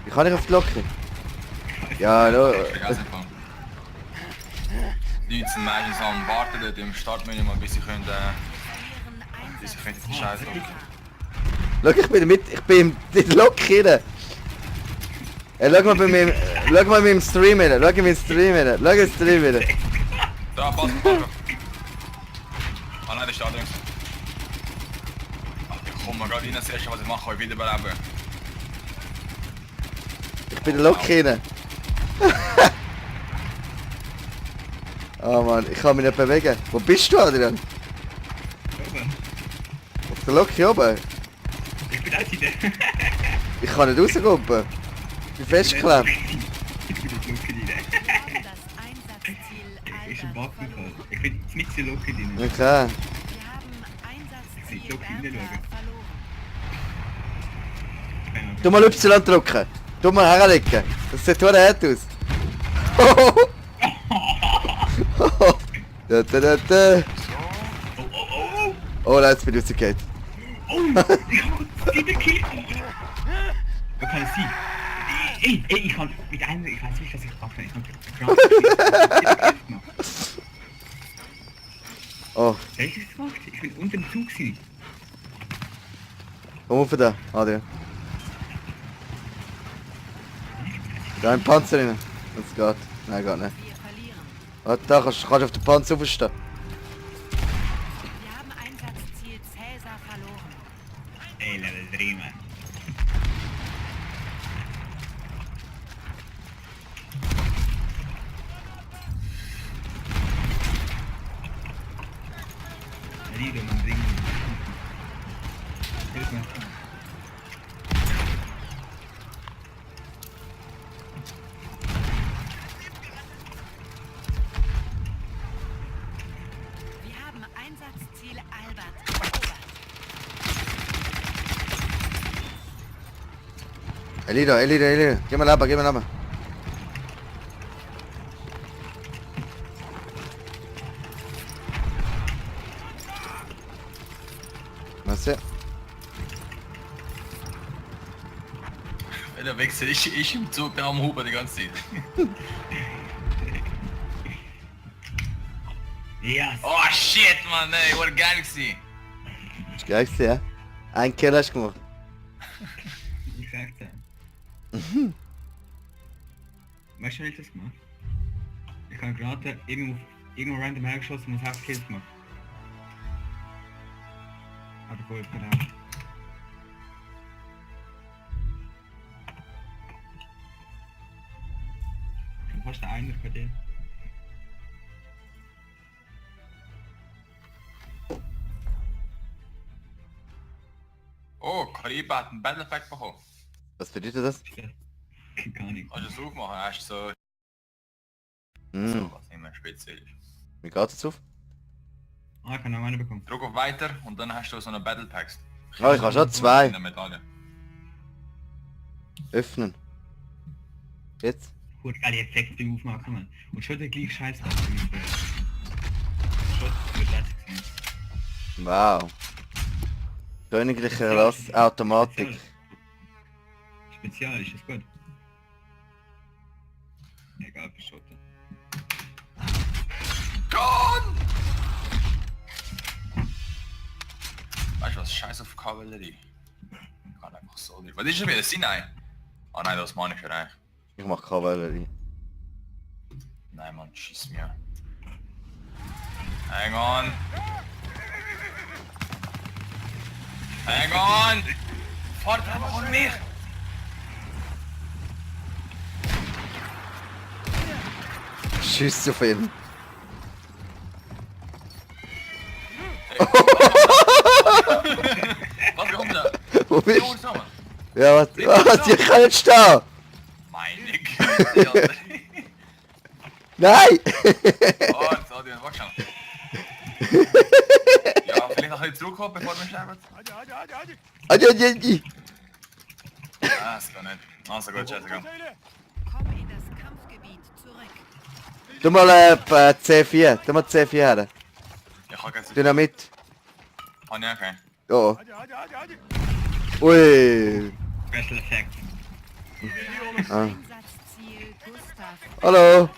Speaker 1: Wie kann ich auf die Loki? Ja, no.
Speaker 5: Vergessen von. Die Leute sind meistens am Warten dort im Startmenü, mal, bis sie können, bis sie können den Scheiß drücken.
Speaker 1: Schau, ich bin in der Loki rein. Schau mal bei mir, schau mal in meinem Stream rein, schau in meinem Stream rein, schau in den Stream rein.
Speaker 5: Da, passt. ist da drin. Ach, ich komme gerade rein, das erste was ich mache, kann ich wiederbeleben.
Speaker 1: Ich bin der Loki rein. Oh Mann, ich kann mich nicht bewegen. Wo bist du, Adrian?
Speaker 2: Oben.
Speaker 1: Auf der Loki oben?
Speaker 2: Ich bin auch wieder.
Speaker 1: Ich kann nicht rauskommen. Ich bin festgeklemmt.
Speaker 2: Ich bin das Loki rein.
Speaker 3: Wir haben das Einsatzziel
Speaker 2: Ist ein
Speaker 3: Albert
Speaker 2: Bug
Speaker 3: verloren.
Speaker 2: Ich bin mit der Loki rein.
Speaker 1: Okay.
Speaker 3: Wir haben
Speaker 2: Ich
Speaker 3: Einsatzziel
Speaker 2: glaub, ich bin
Speaker 3: Bertha
Speaker 2: nicht
Speaker 3: verloren.
Speaker 1: Du mal Y drücken. Du mal herlegen. Das sieht total hart aus. Da, da, da, da.
Speaker 2: Oh, oh, oh,
Speaker 1: Oh, nein, jetzt bin ich rausgegangen.
Speaker 2: oh! Ich hab wieder Kill! Wo kann es sein? Ey, ich kann mit einem, ich weiß nicht, was ich mache. Ich kann gerade gemacht.
Speaker 1: Oh,
Speaker 2: Wer ist das gemacht? Ich bin unter dem Zug gewesen.
Speaker 1: komm auf da, Adrian. Da ein Panzer rein. Das geht. Nein, geht nicht.
Speaker 3: Wir verlieren.
Speaker 1: Warte, da kannst du auf den Panzer aufstehen.
Speaker 3: Wir haben Einsatzziel Cäsar verloren.
Speaker 2: Ey, Level 3, Mann. Lido, man bringt mich. Hilf mir.
Speaker 3: Wir haben Einsatzziel Albert erobert.
Speaker 1: Elido. Geh mal runter. Was ja?
Speaker 5: Wenn der Wechsel ich im Zug, der am Huber die ganze Zeit.
Speaker 2: Yes!
Speaker 5: Oh shit, Mann, ey, war geil gewesen.
Speaker 1: Ist geil gewesen, ja? Ein Kill hast du gemacht.
Speaker 2: Ich sag's ja. Weißt du, wie ich das gemacht? Ich habe gerade irgendwo random hergeschossen und 8 Kills gemacht. Aber voll genau. Schon fast einer bei dir.
Speaker 5: Oh, Kariba hat einen Battle Pack bekommen.
Speaker 1: Was bedeutet das?
Speaker 2: Gar nicht.
Speaker 5: Kannst du es aufmachen? Hast du so,
Speaker 1: Hm,
Speaker 5: was immer speziell ist.
Speaker 1: wie geht es auf?
Speaker 2: Ah, ich kann noch einen bekommen.
Speaker 5: Drück auf weiter und dann hast du so eine Battle Packs.
Speaker 1: Oh, ich habe schon 2.
Speaker 5: In der Medaille.
Speaker 1: Öffnen. Jetzt?
Speaker 2: Gut, geile Effekte beim Aufmachen, man. Und schon der gleiche Scheiß macht für mich. Schon wird das gesehen.
Speaker 1: Wow. Königliche Rasse, Automatik.
Speaker 2: Spezial, ist das gut? Egal, beschotten.
Speaker 5: Gone! Weißt du was? Scheiß auf Kavallerie. Ich kann einfach so nicht. Was ist schon wieder? Sinai? Ah nein, das meine ich schon eigentlich.
Speaker 1: Ich mach Kavallerie.
Speaker 5: Nein, Mann, schieß mir. Hang on! Hang on! Fahrt einfach an mich!
Speaker 1: Schieß auf ihn.
Speaker 5: Was kommt da?
Speaker 1: Wo bist
Speaker 5: Jo, sag mal.
Speaker 1: du? Ja, warte, ich kann nicht stehen.
Speaker 5: Meine Güte, Alter.
Speaker 1: Nein!
Speaker 5: Oh, jetzt hat er warte schon. Ja, vielleicht noch ein bisschen zurückkommen, bevor wir sterben.
Speaker 1: Adi.
Speaker 5: Ah, das kann nicht. Also gut, scheißegal.
Speaker 3: Komm in das Kampfgebiet zurück.
Speaker 1: Tu mal C4. Tu mal C4 her.
Speaker 5: Ich kann jetzt...
Speaker 1: Dynamit.
Speaker 5: Ah, ja, okay.
Speaker 1: Oh. Ui.
Speaker 2: Special Effects.
Speaker 1: Ah.
Speaker 3: Einsatzziel Gustav.
Speaker 1: Hallo.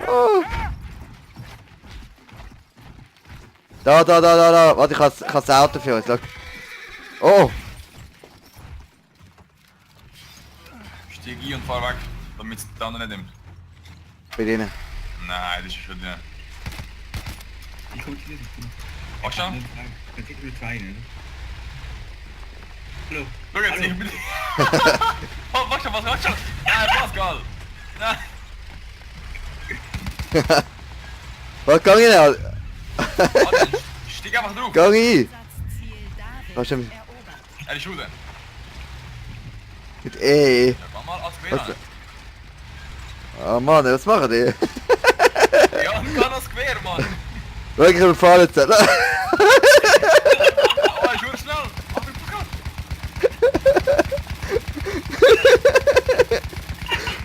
Speaker 1: Oh. Da. Warte, ich kann das Auto für uns. Schau. Oh.
Speaker 5: Stieg ein und fahr weg, damit es die anderen nicht nimmt.
Speaker 1: Bei denen.
Speaker 5: Nein, das ist schon drin.
Speaker 2: Ich komme zu dir.
Speaker 5: Was schon?
Speaker 2: Dann kriegt nur 2, ne? Hallo.
Speaker 5: Schau jetzt, ich bin... Oh, warte schon, was schon? Nein, Pascal! Nein!
Speaker 1: Was gang ich denn?
Speaker 5: Warte, stieg einfach drauf!
Speaker 1: Gang ich!
Speaker 3: Einsatzziel
Speaker 1: Was schon?
Speaker 3: David erobert.
Speaker 5: Er ist Schuhe.
Speaker 1: Mit
Speaker 5: Ja, komm mal als Gewehr
Speaker 1: Was?
Speaker 5: an.
Speaker 1: Oh Mann, was machen die?
Speaker 5: Ja, kann als Gewehr, Mann!
Speaker 1: Schau, ich habe fahren jetzt.
Speaker 5: Oh, er ist schon schnell! Achtung, Pascal!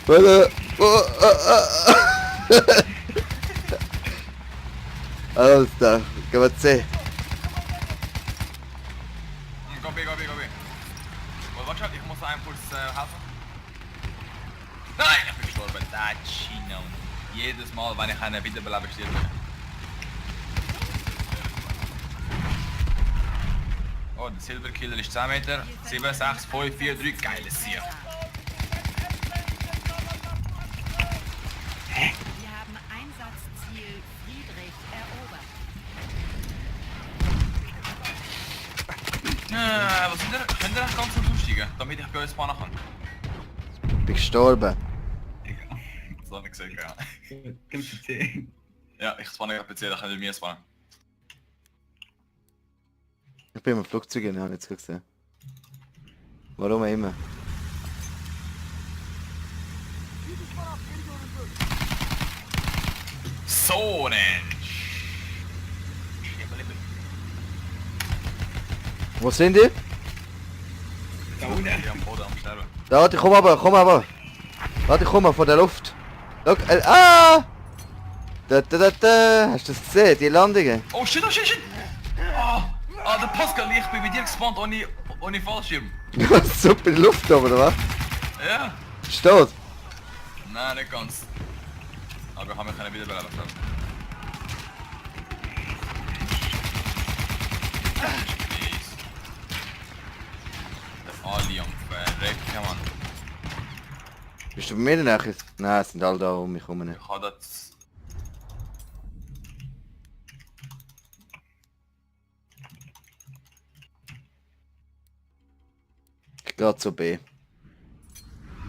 Speaker 1: Warte. Alles da, gehen wir sehen.
Speaker 5: Geh B. Warte schon, ich muss einen kurz helfen. Nein, ich bin gestorben. Da Chino. Jedes Mal, wenn ich einen wiederbelebe, stirb ich. Oh, der Silberkiller ist 10 Meter. 7, 6, 5, 4, 3. Geiles Sieg.
Speaker 3: Wir haben Einsatzziel Friedrich erobert.
Speaker 5: Was sind der? Könnt ihr ganz kurz umsteigen, damit ich bei euch spawnen kann?
Speaker 1: Ich bin gestorben.
Speaker 2: Egal.
Speaker 5: Das habe ich gesehen, ja.
Speaker 2: Komm zu C.
Speaker 5: Ja, ich spawne gerade PC, da könnt ihr mir spawnen.
Speaker 1: Ich bin im Flugzeug, habe ich jetzt gesehen. Warum auch immer?
Speaker 5: So, denn!
Speaker 1: Wo sind die?
Speaker 2: Da unten.
Speaker 5: Ich am Boden am Sterben.
Speaker 1: Da, warte, komm aber. Warte, komm mal von der Luft. Schau, ah! Da. Hast du das gesehen, die Landungen?
Speaker 5: Oh shit! Der Pascal, ich bin bei dir gespawnt ohne Fallschirm.
Speaker 1: Super Luft oben, oder was?
Speaker 5: Ja?
Speaker 1: Steht.
Speaker 5: Nein, nicht ganz. Aber wir haben ja keine wiederbeleben. Der Ali am Verrecken, Mann.
Speaker 1: Bist du bei mir nachher? Nein, es sind alle da um mich herum.
Speaker 5: Ich habe das...
Speaker 1: Ich gehe zu B.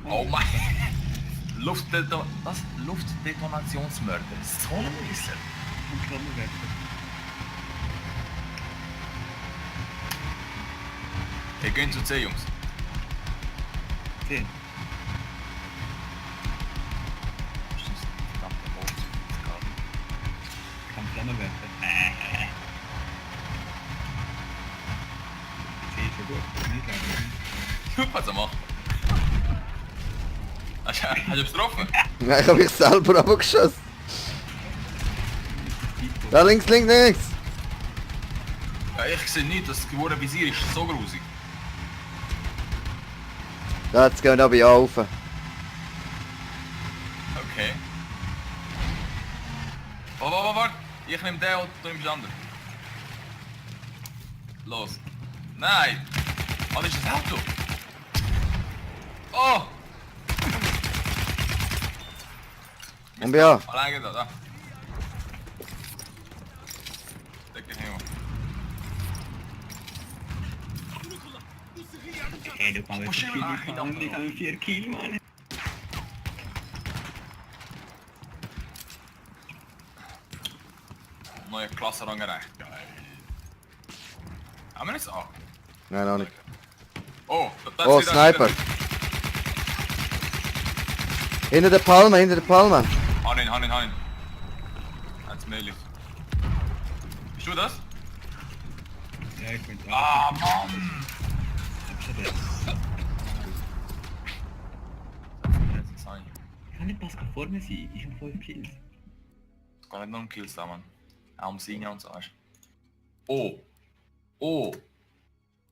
Speaker 5: Oh mein... Luftdetonationsmörder. So ein Misser.
Speaker 2: Und Klammerwerfer.
Speaker 5: Wir gehen zu C, Jungs.
Speaker 2: 10. Kann Flammenwerfer. C ist schon gut. Nicht leider.
Speaker 5: Super, was er macht. Hast du es getroffen?
Speaker 1: Nein, ich habe mich selber abgeschossen. Da links.
Speaker 5: Ja, ich sehe nicht, das gewordene Visier ist so grusig.
Speaker 1: Da, jetzt gehen wir da bei A rauf.
Speaker 5: Okay. Warte. Ich nehme den und du nimmst den anderen. Los. Nein! Oh, das ist das Auto! Oh!
Speaker 1: Und bei A.
Speaker 5: Allein geht da. Deck den Himmel.
Speaker 2: Hey, du kannst
Speaker 5: Oh, shit,
Speaker 2: viel
Speaker 5: nein,
Speaker 2: fahren. Ich habe 4 Kill, Mann.
Speaker 5: Neue Klassenrang erreicht. Geil. Haben wir jetzt auch?
Speaker 1: Nein, noch nicht.
Speaker 5: Oh, das
Speaker 1: Oh,
Speaker 5: ist
Speaker 1: Sniper. Hinter der Palme.
Speaker 5: Han ihn. Als möglich. Bist du das?
Speaker 2: Ja, ich bin da.
Speaker 5: Ah, Mann! Das ist ein.
Speaker 2: Ich kann nicht Pascal vor mir sein. Ich habe 5 Kills.
Speaker 5: Es geht nicht nur um Kills da, Mann. Auch um Singen und so, weißt du. Oh!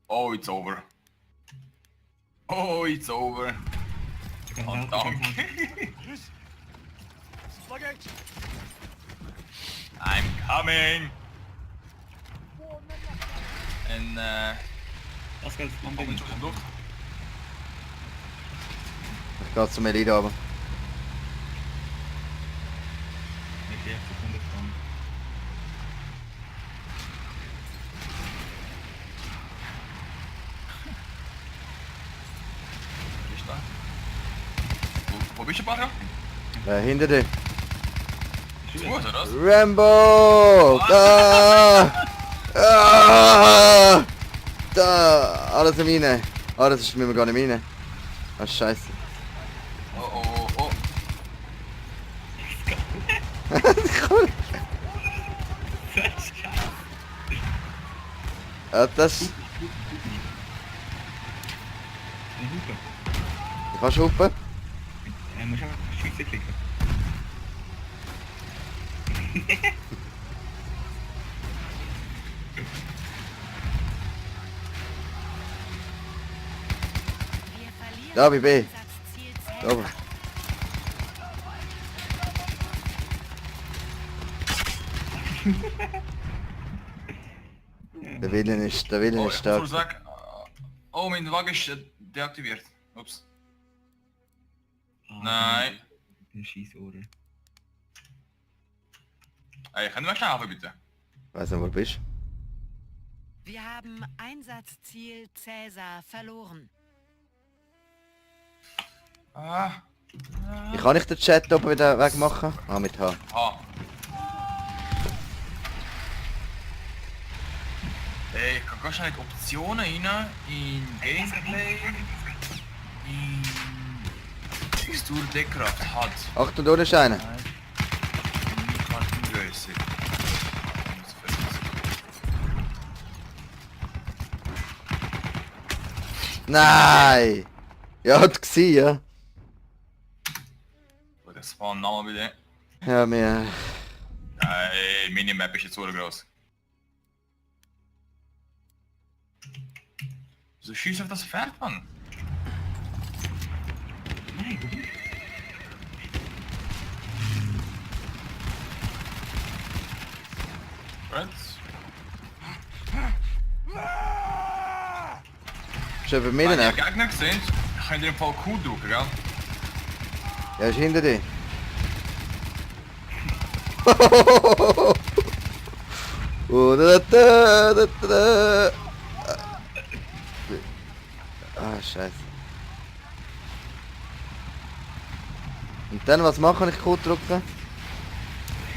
Speaker 5: Oh, it's over. Oh, it's over.
Speaker 2: Ich kann
Speaker 5: Oh,
Speaker 2: helfen,
Speaker 5: danke.
Speaker 4: Spaghetti!
Speaker 5: I'm coming! En
Speaker 2: Pascal, man
Speaker 5: kom
Speaker 2: bin
Speaker 5: in
Speaker 2: ich.
Speaker 5: zo'n lucht.
Speaker 1: Ich gehe zum Elite runter.
Speaker 2: Mit 11 Sekunden
Speaker 5: Wo bist du, Mario?
Speaker 1: Hinter dir.
Speaker 5: Zu Fuß, oder was?
Speaker 1: Rambo! Da! Ah! Da! Alles in meine. Ah, das ist mir gar nicht meine. Ah, scheiße.
Speaker 5: Oh, oh, oh, oh.
Speaker 1: Ah, das...
Speaker 2: Eine Hupe.
Speaker 1: Du kannst hupen?
Speaker 2: Muss einfach Schüsse klicken.
Speaker 3: Wir verlieren
Speaker 1: Da, wie B.
Speaker 3: Einsatzziel
Speaker 1: Da oben.
Speaker 3: Cäsar.
Speaker 1: Der Willen ist
Speaker 5: Oh, ich
Speaker 1: stark.
Speaker 5: muss sagen. Oh, mein Wagen ist deaktiviert. Ups. Nein.
Speaker 2: Eine Schießohre.
Speaker 5: Ey, können wir schnell auf, bitte?
Speaker 1: Weiß nicht, wo du bist.
Speaker 3: Wir haben Einsatzziel Cäsar verloren.
Speaker 5: Ah.
Speaker 1: Ich kann nicht den Chat oben wieder wegmachen. Ah, mit H.
Speaker 5: Ah. Ey, ich kann ganz schnell in die Optionen rein, in Gameplay, in Textur Deckkraft hat.
Speaker 1: Achtung, da ist einer.
Speaker 5: Kartengröße.
Speaker 1: Nein! Ja, hat gesehen, ja.
Speaker 5: Gut, das war ein Name bitte.
Speaker 1: Ja, mir...
Speaker 5: Ey, Minimap ist jetzt so groß. Wieso schießt auf das Pferd, Mann?
Speaker 2: Nein, wo bist du?
Speaker 5: Friends?
Speaker 1: Ist über mir
Speaker 5: Wenn ihr
Speaker 1: nach.
Speaker 5: Gegner seht, könnt ihr im Fall Q drücken, gell?
Speaker 1: Ja, ist hinter dir. Oh, da, da, da, da. Ah, scheiße. Und dann, was machen? Ich Code drücken?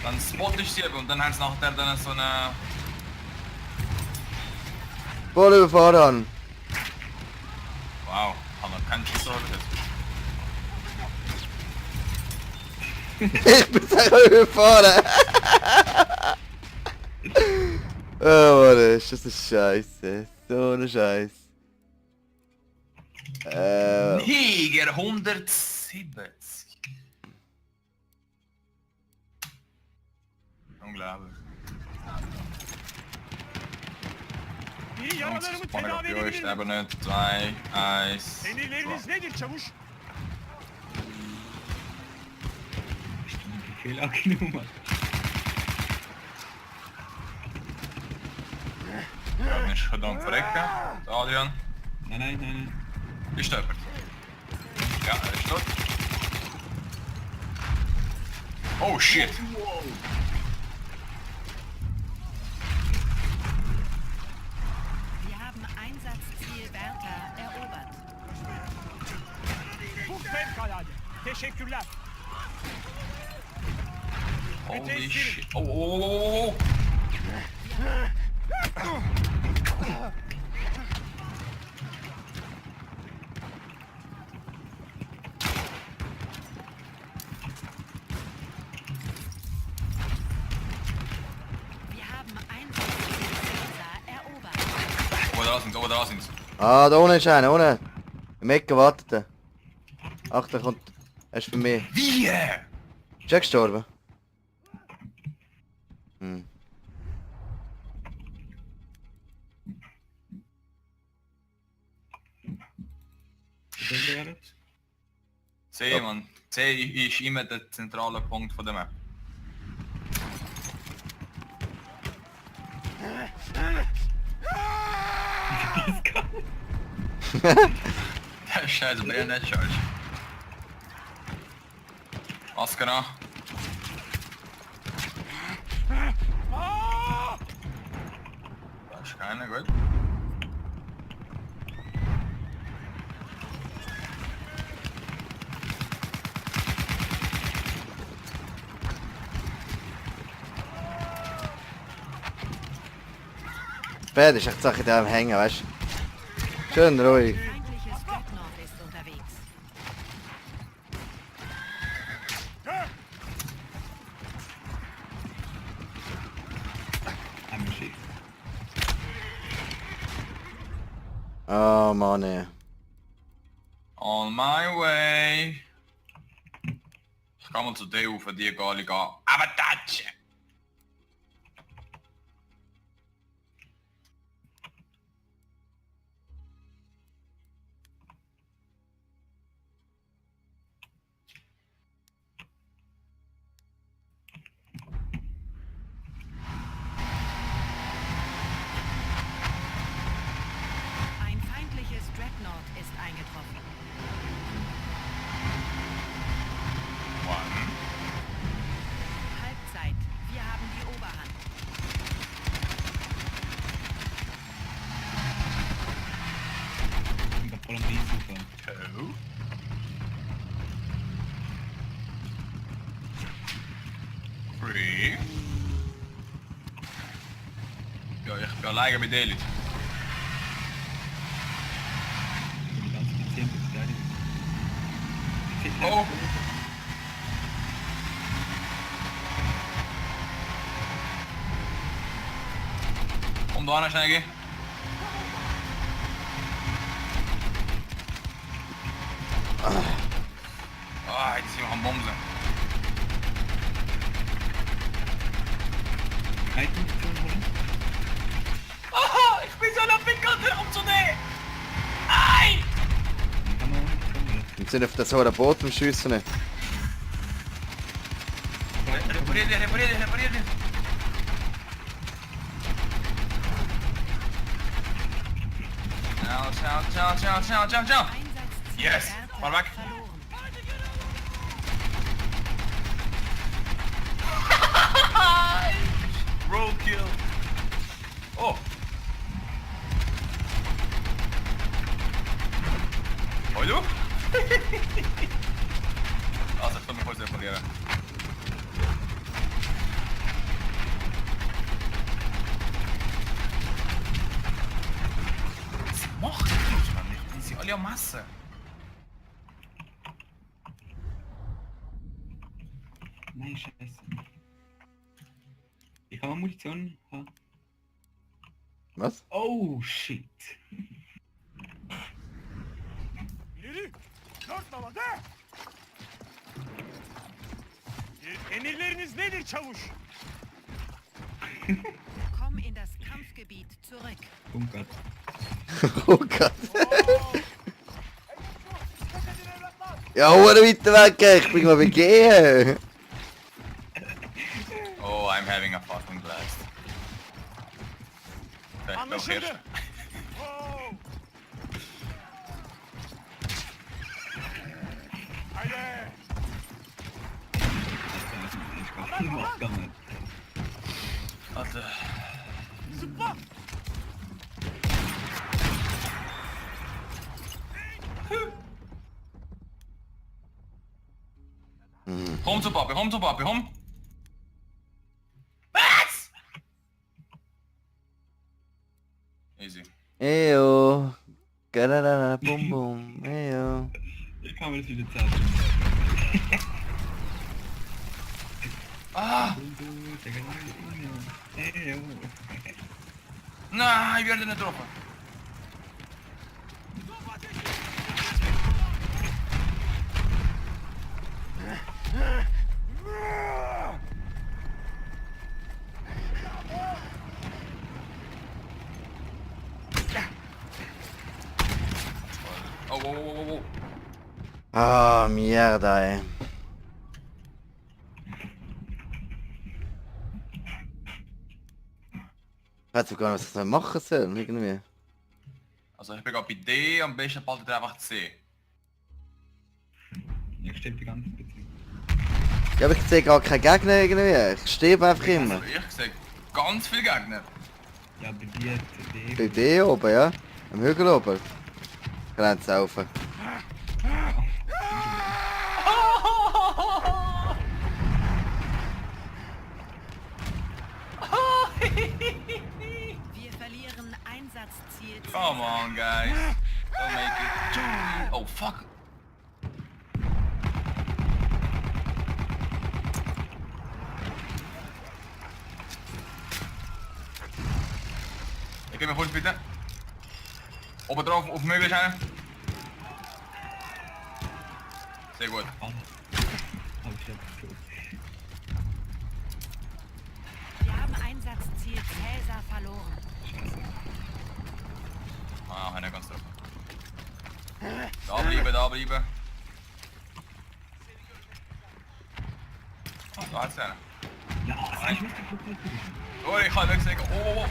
Speaker 5: Dann spot ich sie und dann haben sie nachher dann so eine...
Speaker 1: Voll überfahren.
Speaker 5: Wow, haben wir keinen Schuss oder
Speaker 1: Ich bin selber überfahren. Oh, Mann, ist das eine Scheiße. So eine Scheiße.
Speaker 5: Niger 170. Unglaublich.
Speaker 4: İyi yaralarımı
Speaker 5: Bana
Speaker 4: tedavi
Speaker 5: yapıyor
Speaker 4: edebilir
Speaker 5: işte
Speaker 4: miyim?
Speaker 5: bunu. 2, 1...
Speaker 4: Emirleriniz nedir çavuş?
Speaker 2: Befehl angenommen.
Speaker 5: Ja, ist verdammt verrecken. Der Adrian.
Speaker 2: Nein, nein, nein, nein.
Speaker 5: Ist der jemand? Ja, er ist tot. Oh shit!
Speaker 3: Wir haben Einsatzziel Bertha erobert.
Speaker 4: Bu fevkalade. Teşekkürler.
Speaker 5: Holy shit! Oh, oh, oh, oh, oh.
Speaker 3: Wir haben Einsatzziel Cäsar erobert.
Speaker 5: Oh, da sind sie.
Speaker 1: Ah, da unten ist einer, unten. Im Ecke wartet er. Ach, der kommt. Er ist für mich.
Speaker 5: Wie?
Speaker 1: Ist er gestorben? Hm.
Speaker 2: Was hast du gerade?
Speaker 5: C, man. C ist immer der zentrale Punkt von der Map. Der scheiß Bayonet Charge. Was genau? Da ist keiner, gut.
Speaker 1: spät ist, echt Sache da am Hängen, weißt du? Schön ruhig.
Speaker 3: Feindliches Dreadnought ist unterwegs.
Speaker 2: Einmal schick.
Speaker 1: Oh Mann, ey.
Speaker 5: On my way. Ich kann mal zu dir auf die Gali gehen. Aber Tatsche!
Speaker 3: Ein feindliches Dreadnought ist eingetroffen.
Speaker 5: One.
Speaker 3: Halbzeit. Wir haben die Oberhand.
Speaker 2: Ich bin grad voll am Riesensucher.
Speaker 5: Two. Three. Ja, ich bin alleine bei dir, Leute.
Speaker 2: Ich bin ganz effizient mit Verteidigung.
Speaker 5: Oh. Kom da, schnell gehen. Ah, jetzt sind wir am Bomben.
Speaker 2: Reitungsposition holen.
Speaker 5: Aha, ich bin so ein Pickel, um zu nehmen. Nein!
Speaker 2: Dann kann man auch nicht kommen.
Speaker 1: Wir sind auf das hohe Boot am Schiessen.
Speaker 5: Reparier dich, reparier dich, reparier dich. Ciao.
Speaker 3: Einsatzziel
Speaker 5: Yes,
Speaker 3: Airport
Speaker 5: mal weg.
Speaker 3: verloren.
Speaker 5: Roadkill. Oh. Hoi du? Also, ich kann mich heute reparieren. Was macht ihr nicht? Die sind alle am Masse.
Speaker 2: Nein, scheiße. Ich kann mal Munition haben.
Speaker 1: Was?
Speaker 2: Oh, shit.
Speaker 4: İleri! Dört nala de! Emirleriniz nedir çavuş?
Speaker 3: Komm in das Kampfgebiet zurück.
Speaker 2: Bunkert.
Speaker 1: Oh Gott.
Speaker 4: Dikkat edin evlatlar!
Speaker 1: Ja, hol weiter weg, ich bin mal begehen.
Speaker 5: Oh, I'm having a fucking blast. Okay, go
Speaker 4: Anlaşıldı.
Speaker 5: first.
Speaker 4: Oo! Haydi!
Speaker 2: Ich mach gar nicht.
Speaker 5: Warte.
Speaker 4: Zıpla!
Speaker 5: Home zu Papi, home zu Papi, home. Was? Easy.
Speaker 1: Eyo. Gadadada, bum bum. Eyo.
Speaker 2: Ich kann mir das wieder zeigen.
Speaker 5: Ah! Nein, ich werde nicht getroffen. Oh.
Speaker 1: Ah, mierda, ey. Ich weiß gar nicht, was ich machen soll, irgendwie.
Speaker 5: Also ich bin gerade bei D, am besten behaltet ihr einfach C.
Speaker 2: Ich stehe die ganze Zeit.
Speaker 1: Ja, aber ich sehe gar keinen Gegner irgendwie. Ich stehe einfach immer.
Speaker 5: Also ich sehe ganz viele Gegner.
Speaker 2: Ja, bei dir, CD.
Speaker 1: Bei dir oben, ja? Am Hügel oben. Grenzt laufen.
Speaker 3: Wir verlieren
Speaker 5: on, guys. Don't make it. Oh, fuck. Ik heb me goed bieten. Op het droog of mogelijk zijn. Sehr gut.
Speaker 2: Oh, shit.
Speaker 3: Wir haben Einsatzziel Cäsar verloren.
Speaker 2: Scheiße.
Speaker 5: Ah, hij kan terug. Daar blijven. Oh, daar zijn.
Speaker 2: Ja, ich muss den Flugzeug gucken.
Speaker 5: Oh, ik ga wegsteken. Oh.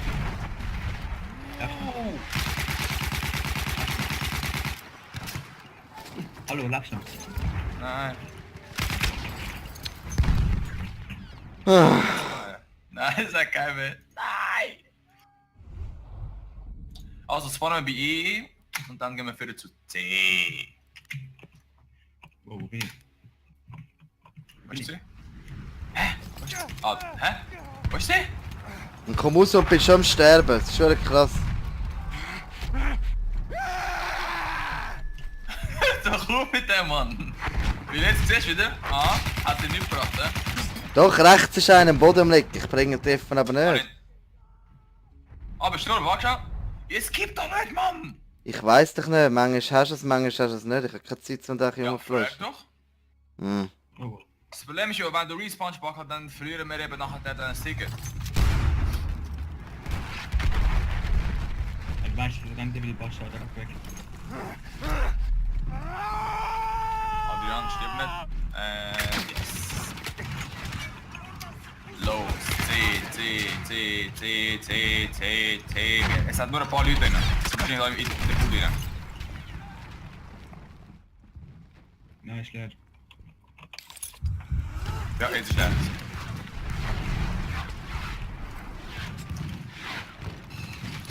Speaker 2: Ja. Hallo, laat nog.
Speaker 5: Nee.
Speaker 1: Ah,
Speaker 5: Nein, das ist kein mehr. Nein! Also spawnen wir bei E und dann gehen wir wieder zu C.
Speaker 2: Wow, wo bin ich?
Speaker 5: Wo ist sie? Hä? Wo ist sie? Ah, hä? Wo ist sie?
Speaker 1: und komm raus und bist schon am Sterben. Das ist schon krass.
Speaker 5: Doch gut mit dem Mann. Wie jetzt siehst du wieder? Ah, hat er nicht gebracht, ne?
Speaker 1: Doch, rechts ist einer am Boden liegen. Ich bringe den Treffen aber nicht.
Speaker 5: Ah, bist du nur wach schon? Es gibt doch nicht, Mann!
Speaker 1: Ich weiss dich nicht. Manchmal hast du es, manchmal hast du es nicht. Ich habe keine Zeit, um dich
Speaker 5: Ja,
Speaker 1: rumzuflaschen.
Speaker 5: frag doch.
Speaker 1: Hm.
Speaker 2: Oh,
Speaker 5: Das Problem ist ja, wenn du respawnst, dann verlieren wir eben nachher den Sticker.
Speaker 2: du weißt, du kannst über die Baustelle einfach weg.
Speaker 5: Adrian stirbt nicht. Yes. Los, C. Es hat nur ein paar Leute drin. Es sind wahrscheinlich in der Bude drin.
Speaker 2: Nein, ist leer.
Speaker 5: Ja, jetzt ist er.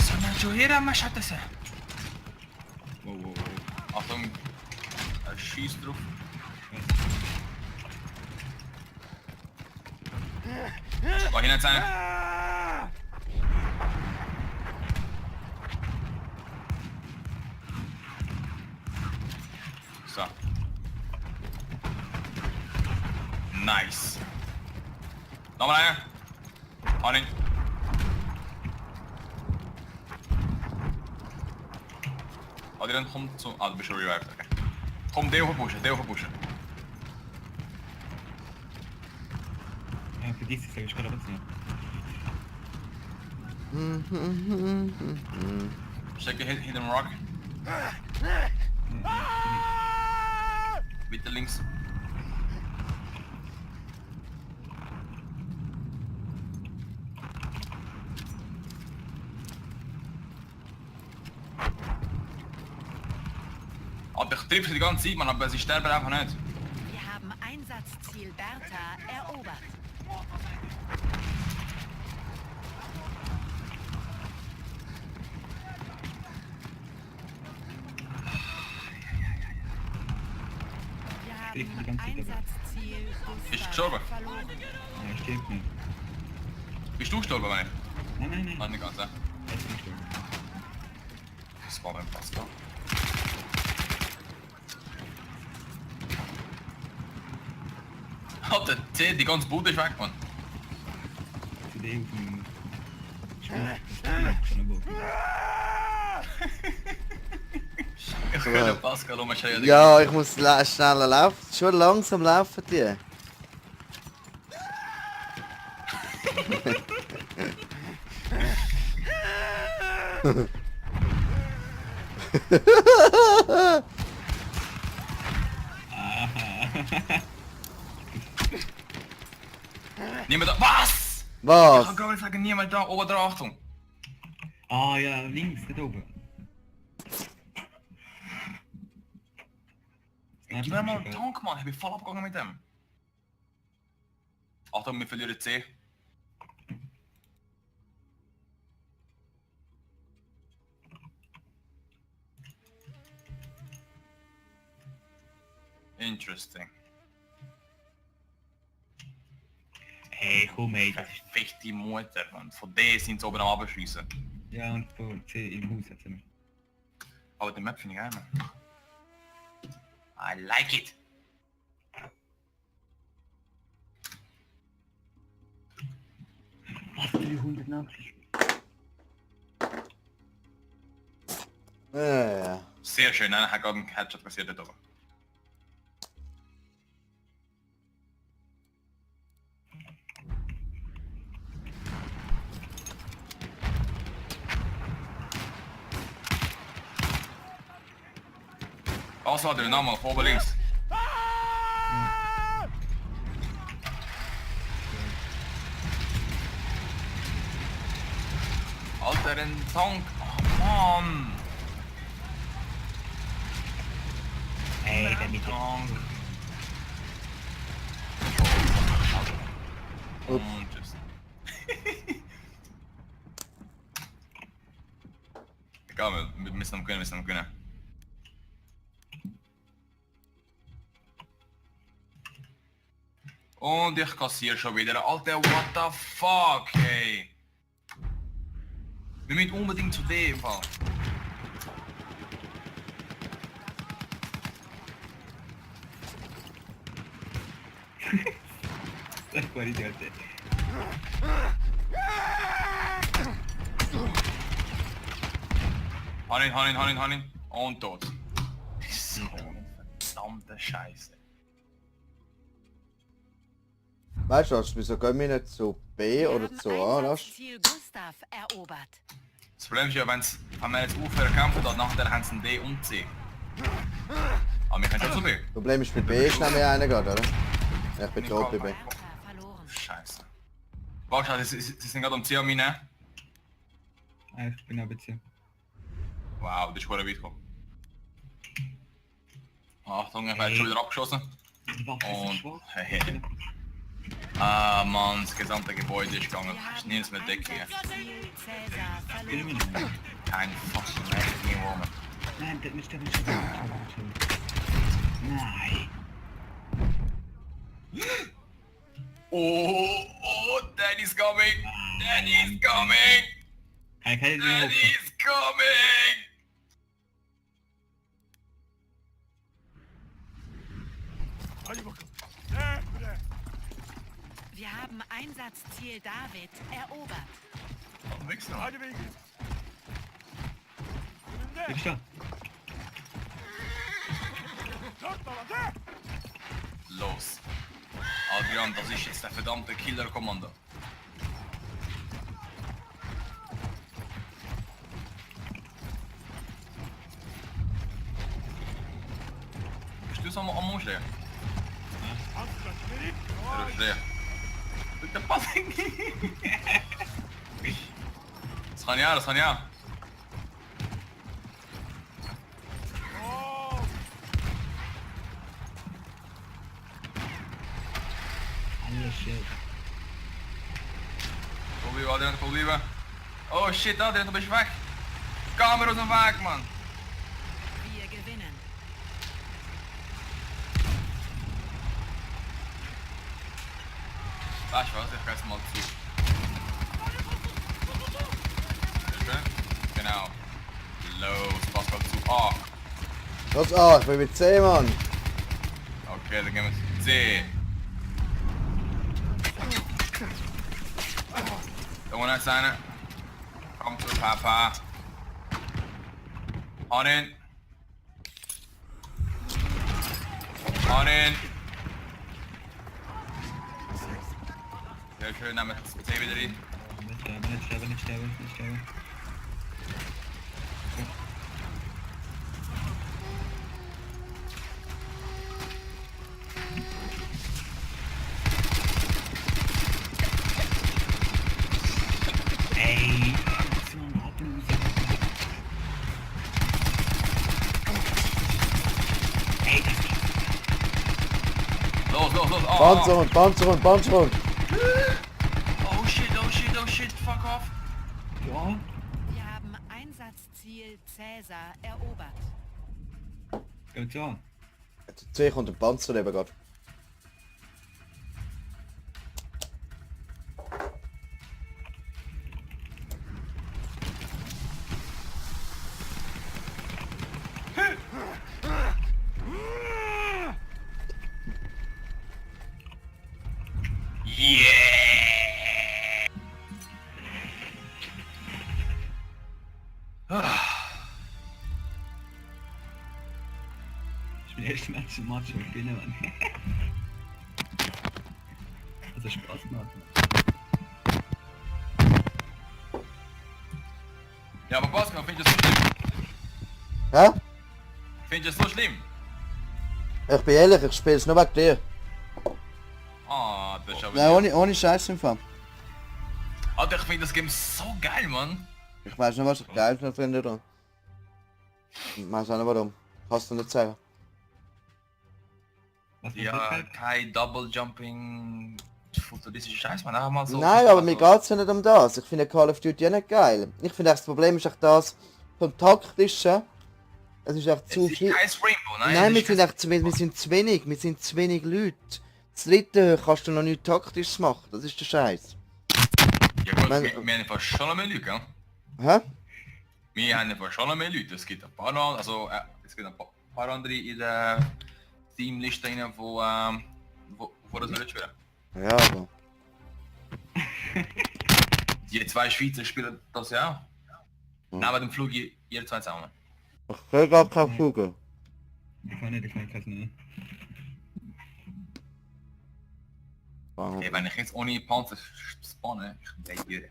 Speaker 5: So, man schon hier am Schatten sein.
Speaker 2: Wow.
Speaker 5: Achtung, er schießt drauf. War hier nicht sein? So. Nice. Nochmal einer. Hau ihn. Adrian, komm zum... Ah, du bist schon revived, okay. Komm, den hochpushen.
Speaker 2: Ja, für dich sage ich gerade was nicht.
Speaker 5: Check the hidden rock. Bitte links. Aber ich treffe sie die ganze Zeit, man, aber sie sterben einfach nicht.
Speaker 3: Wir haben Einsatzziel Bertha erobert. Wir
Speaker 2: Ich bin die
Speaker 3: haben
Speaker 2: ganze Zeit dabei.
Speaker 3: Einsatzziel
Speaker 5: Ist
Speaker 3: Gustav
Speaker 5: gestorben?
Speaker 3: verloren.
Speaker 2: Ja, stirbt nicht.
Speaker 5: Bist du gestorben, meine?
Speaker 2: Nein.
Speaker 5: Ah, nicht ganz, ja.
Speaker 2: Er ist nicht gestorben.
Speaker 5: Das war beim Pascal. Alter, die ganze Bude ist weg, Mann.
Speaker 2: Für die EU von mir. Schon
Speaker 5: Ich könnte Pascal umschreien.
Speaker 1: Ja, ich muss schneller laufen. Schon langsam laufen die.
Speaker 5: Niemand da. Was? Ich
Speaker 1: Was?
Speaker 5: kann gar nicht sagen, niemand da. Oben da, Achtung.
Speaker 2: Ah ja, links, da oben.
Speaker 5: Gib mir mal einen Tank, Mann. Ich bin voll abgegangen mit dem. Achtung, wir verlieren C. Interesting.
Speaker 2: Hey, komm ey, das ist...
Speaker 5: Verfickte Mutter, Mann. Von der sind sie oben am Abschiessen.
Speaker 2: Ja, und von C im Haus hat sie mich.
Speaker 5: Aber die Map finde ich geil, man. I like it.
Speaker 2: Was 300 Nachrichten?
Speaker 1: Ja.
Speaker 5: Sehr schön, nein, hat gerade einen Headshot passiert dort oben. Also, der nochmal, oben links. Alter, ein Tank. Oh Mann.
Speaker 2: Ey, der mit
Speaker 5: Tank.
Speaker 1: Ups.
Speaker 5: Und tschüss. Egal, wir müssen noch gewinnen, Und ich kassiere schon wieder. Alter, what the fuck, hey. Wir müssen unbedingt zu dem Fall.
Speaker 2: Das war die Alter.
Speaker 5: Han ihn. Und tot. So eine verdammte Scheiße.
Speaker 1: Weißt du was, wieso gehen wir nicht zu B
Speaker 3: Wir
Speaker 1: oder
Speaker 3: haben
Speaker 1: zu A, Rasch?
Speaker 3: Einsatzziel Gustav erobert.
Speaker 5: Das Problem ist ja, wenn wir jetzt aufhören kämpfen, dann nachher haben sie ein D und C. Aber wir können schon zu B.
Speaker 1: Problem ist, bei B ist nämlich einer gerade, oder? Ja, ich bin tot bei B.
Speaker 3: Werfer verloren.
Speaker 5: Scheiße. Warte, sie sind gerade um C an meine.
Speaker 2: Ah, ich bin aber zu.
Speaker 5: Wow, das ist gut weit gekommen. Achtung, ich werde schon wieder abgeschossen.
Speaker 2: Die Waffe ist so
Speaker 5: Und...
Speaker 2: schwach.
Speaker 5: Hey. Ah Mann, das gesamte Gebäude ist gegangen.
Speaker 3: Wir
Speaker 5: Ich
Speaker 3: haben
Speaker 5: nehme es mit Decke.
Speaker 3: Einsatzziel Cäsar
Speaker 2: Gehen wir
Speaker 3: verloren.
Speaker 2: nicht.
Speaker 5: Kein fucking Mädchen, Woman.
Speaker 2: Nein, das nicht. Nein.
Speaker 5: Oh, Daddy's coming! Daddy's coming!
Speaker 2: Ich kann nicht mehr hoch.
Speaker 5: Daddy's coming!
Speaker 3: Wir haben Einsatzziel David erobert.
Speaker 5: Oh, nix noch.
Speaker 2: Bleib da.
Speaker 5: Los. Adrian, das ist jetzt der verdammte Killer-Kommando. Bist du so am Umstehen? Er ist leer. Der Passing! Das kann ja, das kann ja.
Speaker 2: Alles shit.
Speaker 5: Voll Adrian, voll bleiben. Oh shit, Adrian, du bist weg. Kamera aus dem Weg, Mann.
Speaker 3: Wir gewinnen.
Speaker 5: Weißt du was, ich geh jetzt mal zu. Schön. Genau. Los, Pascal zu A.
Speaker 1: Was A? Ich bin mit C, Mann.
Speaker 5: Okay, dann gehen wir zu C. Da unten ist einer. Komm zu Papa. On in. On in. Sehr schön, nehmen wir das C wieder rein.
Speaker 2: Nicht sterben. Ey, so ein Ablöser. Ey, das geht.
Speaker 5: Los. Oh,
Speaker 1: Panzerhund.
Speaker 5: oh shit, fuck off.
Speaker 2: Ja,
Speaker 3: Wir haben Einsatzziel Cäsar erobert.
Speaker 2: geht so an.
Speaker 1: Zu C kommt ein Panzer eben gerade.
Speaker 5: Yeah! Ah.
Speaker 2: Das ist mein erstes Match im Match, wo ich gewinnen will. Also Spaß gemacht.
Speaker 5: Ja, aber Pascal, findest du das so schlimm?
Speaker 1: Hä?
Speaker 5: Findest du das so schlimm?
Speaker 1: Ich bin ehrlich, ich spiele es nur wegen dir.
Speaker 5: Ah, das ist aber...
Speaker 1: Nein, ohne Scheiß im Fall.
Speaker 5: Alter, ich finde das Game so geil, Mann.
Speaker 1: Ich weiß nicht, was ich geil finde daran. Ich weiß auch nicht warum. Kannst du nicht sagen.
Speaker 2: Was
Speaker 5: Ja, kein Double Jumping... futuristische Scheiß, man, einfach mal so...
Speaker 1: Nein, aber mir geht's ja nicht um das. Ich finde Call of Duty ja nicht geil. Ich finde das Problem ist echt das vom taktischen. Es ist echt zu
Speaker 5: Es ist
Speaker 1: viel.
Speaker 5: kein Rainbow, nein.
Speaker 1: Nein,
Speaker 5: es
Speaker 1: wir
Speaker 5: ist
Speaker 1: sind echt zu wenig. Wir sind zu wenig Leute. Das dritte kannst du noch nicht taktisch machen. Das ist der Scheiß.
Speaker 5: Ja gut,
Speaker 1: Mein-
Speaker 5: wir haben fast schon mehr Leute, gell?
Speaker 1: Hä?
Speaker 5: Wir haben fast schon mehr Leute. Es gibt ein paar noch, also es gibt ein paar andere in der Teamliste rein, wo das wird schwer.
Speaker 1: Ja, aber.
Speaker 5: Die zwei Schweizer spielen das ja auch.
Speaker 1: Hm.
Speaker 5: Neben dem Flug ihr zwei zusammen.
Speaker 1: Ich will gar keinen Vogel.
Speaker 2: Ich kann nicht mehr.
Speaker 5: Hey, wenn ich jetzt ohne Panzer spawne, ich bin hier.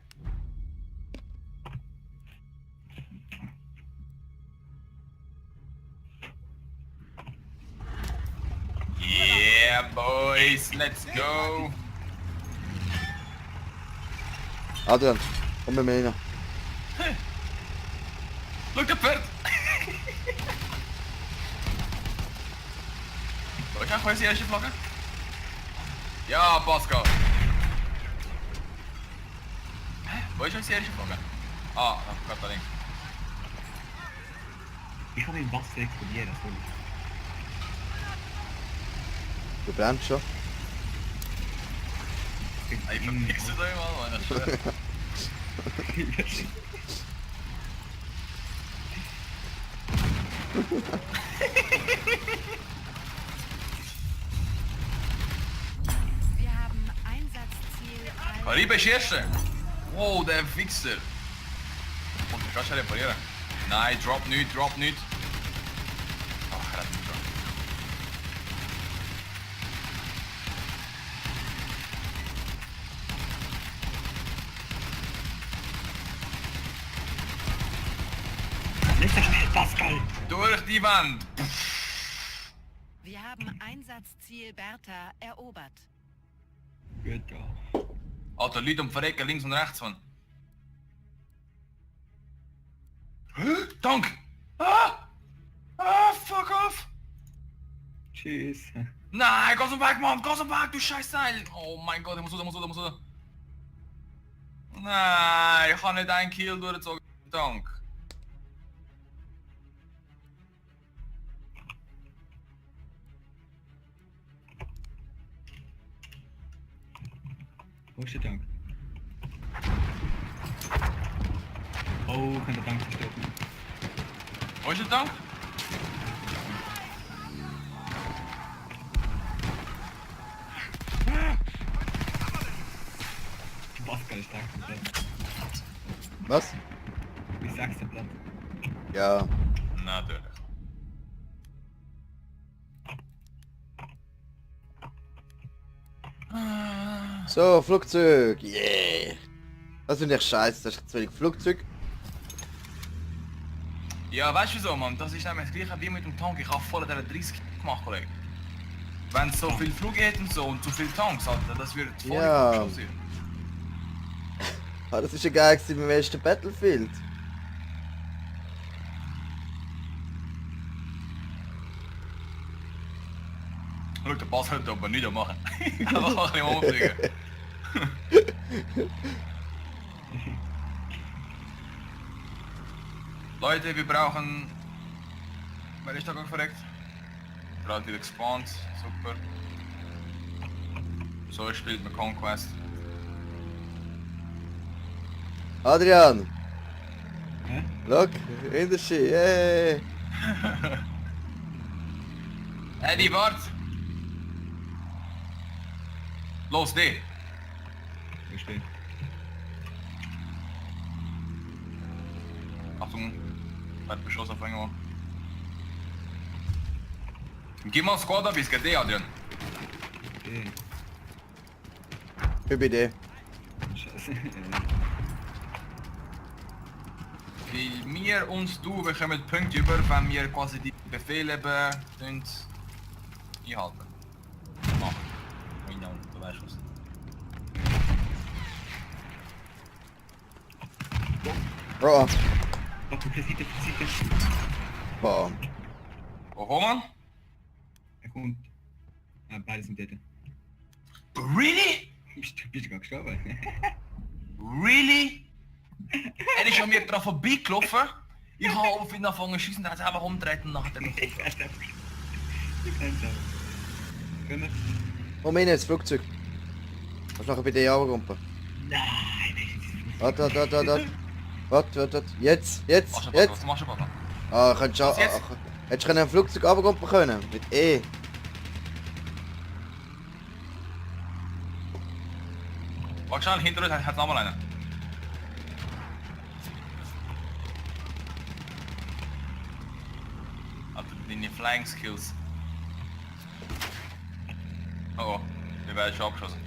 Speaker 5: Yeah, boys, let's go!
Speaker 1: Adrian, komm mit mir rein.
Speaker 5: Schau, der Pferd! Wo ist auch unsere erste Flagge? Ja, Pascal! Hä? Wo ist unsere erste Flagge? Ah, gerade da links.
Speaker 2: Ich kann im Wasser explodieren, das will
Speaker 1: Du brennst schon.
Speaker 2: ich.
Speaker 5: Ich verpickst du da immer, Mann, ich schwör.
Speaker 3: Wir haben Einsatzziel
Speaker 5: Caribe ist Erste! Wow, der Fixer! Und du kannst ja reparieren. Nein, drop nicht, drop nicht. Ach, er hat mich schon.
Speaker 2: Nicht so schnell, Pascal!
Speaker 5: Durch die Wand!
Speaker 3: Wir haben Einsatzziel Bertha erobert.
Speaker 2: Gut, ja.
Speaker 5: Alter, Leute um Verrecken links und rechts von. Dank! Ah! Ah, fuck off!
Speaker 2: Tschüss.
Speaker 5: Nein, geh zum Weg, Mann! Geh zum Weg, du Scheißteil! Oh mein Gott, ich muss runter. Nein, ich habe nicht einen Kill durchgezogen. Dank.
Speaker 2: Wo ist der Tank? Oh, kann der Tank zerstört werden.
Speaker 5: Wo ist der Dank?
Speaker 2: Pascal ist stark komplett.
Speaker 1: Was?
Speaker 2: Ich sag's dir platt.
Speaker 1: Ja.
Speaker 5: Natürlich.
Speaker 1: So, Flugzeug. Yeah. Das finde ich scheiße. Das ist zu wenig Flugzeug.
Speaker 5: Ja, weißt du wieso, Mann? Das ist nämlich das gleiche wie mit dem Tank. Ich habe voll der 30 gemacht, Kollege. Wenn es so viel Flug geht und so und zu viel Tanks, Alter, das wird voll
Speaker 1: Ja.
Speaker 5: geschossen.
Speaker 1: Ah, das ist ja geil gewesen beim ersten Battlefield.
Speaker 5: Schau, der Pass könnte aber nicht machen. Einfach ein bisschen umfliegen. Leute, wir brauchen... Wer ist da gerade verreckt? Gerade wieder gespawnt, super. So spielt man Conquest.
Speaker 1: Adrian,
Speaker 2: Hä?
Speaker 1: look, in der Ski, yeah.
Speaker 5: Eddie, wart! Los, die!
Speaker 2: Verstehe.
Speaker 5: Achtung, wird beschossen auf irgendwo. Gib mal Squad ab, wie es geht, Adrian.
Speaker 2: Okay.
Speaker 1: Gute Idee.
Speaker 2: Scheiße.
Speaker 5: Weil wir uns bekommen Punkte über, wenn wir quasi die Befehle einhalten. Machen. Du weißt was.
Speaker 1: Bro.
Speaker 2: Oh, Präsident.
Speaker 1: Boah.
Speaker 5: Oh Mann?
Speaker 2: Er kommt. Ah, beide sind dort.
Speaker 5: Really?
Speaker 2: Bist du gerade gestorben?
Speaker 5: Really? Er ist an mir dran vorbeigelaufen. Ich habe auf ihn angefangen zu schießen, dann hat er einfach umgedreht und nachher
Speaker 2: Ich kann es auch. Können wir?
Speaker 1: Moment, das Flugzeug. Kannst du nachher bei dir runterkumpen?
Speaker 2: Nein, das ist
Speaker 1: Warte. Warte. Jetzt.
Speaker 5: Was machst du, Papa?
Speaker 1: Ah, könntest du...
Speaker 5: Was jetzt?
Speaker 1: Hättest du ein Flugzeug runterkumpen können? Mit E.
Speaker 5: Warte schnell, hinter uns hat noch mal einen. Alter, deine Flying Skills. Oh, wir werden schon abgeschossen.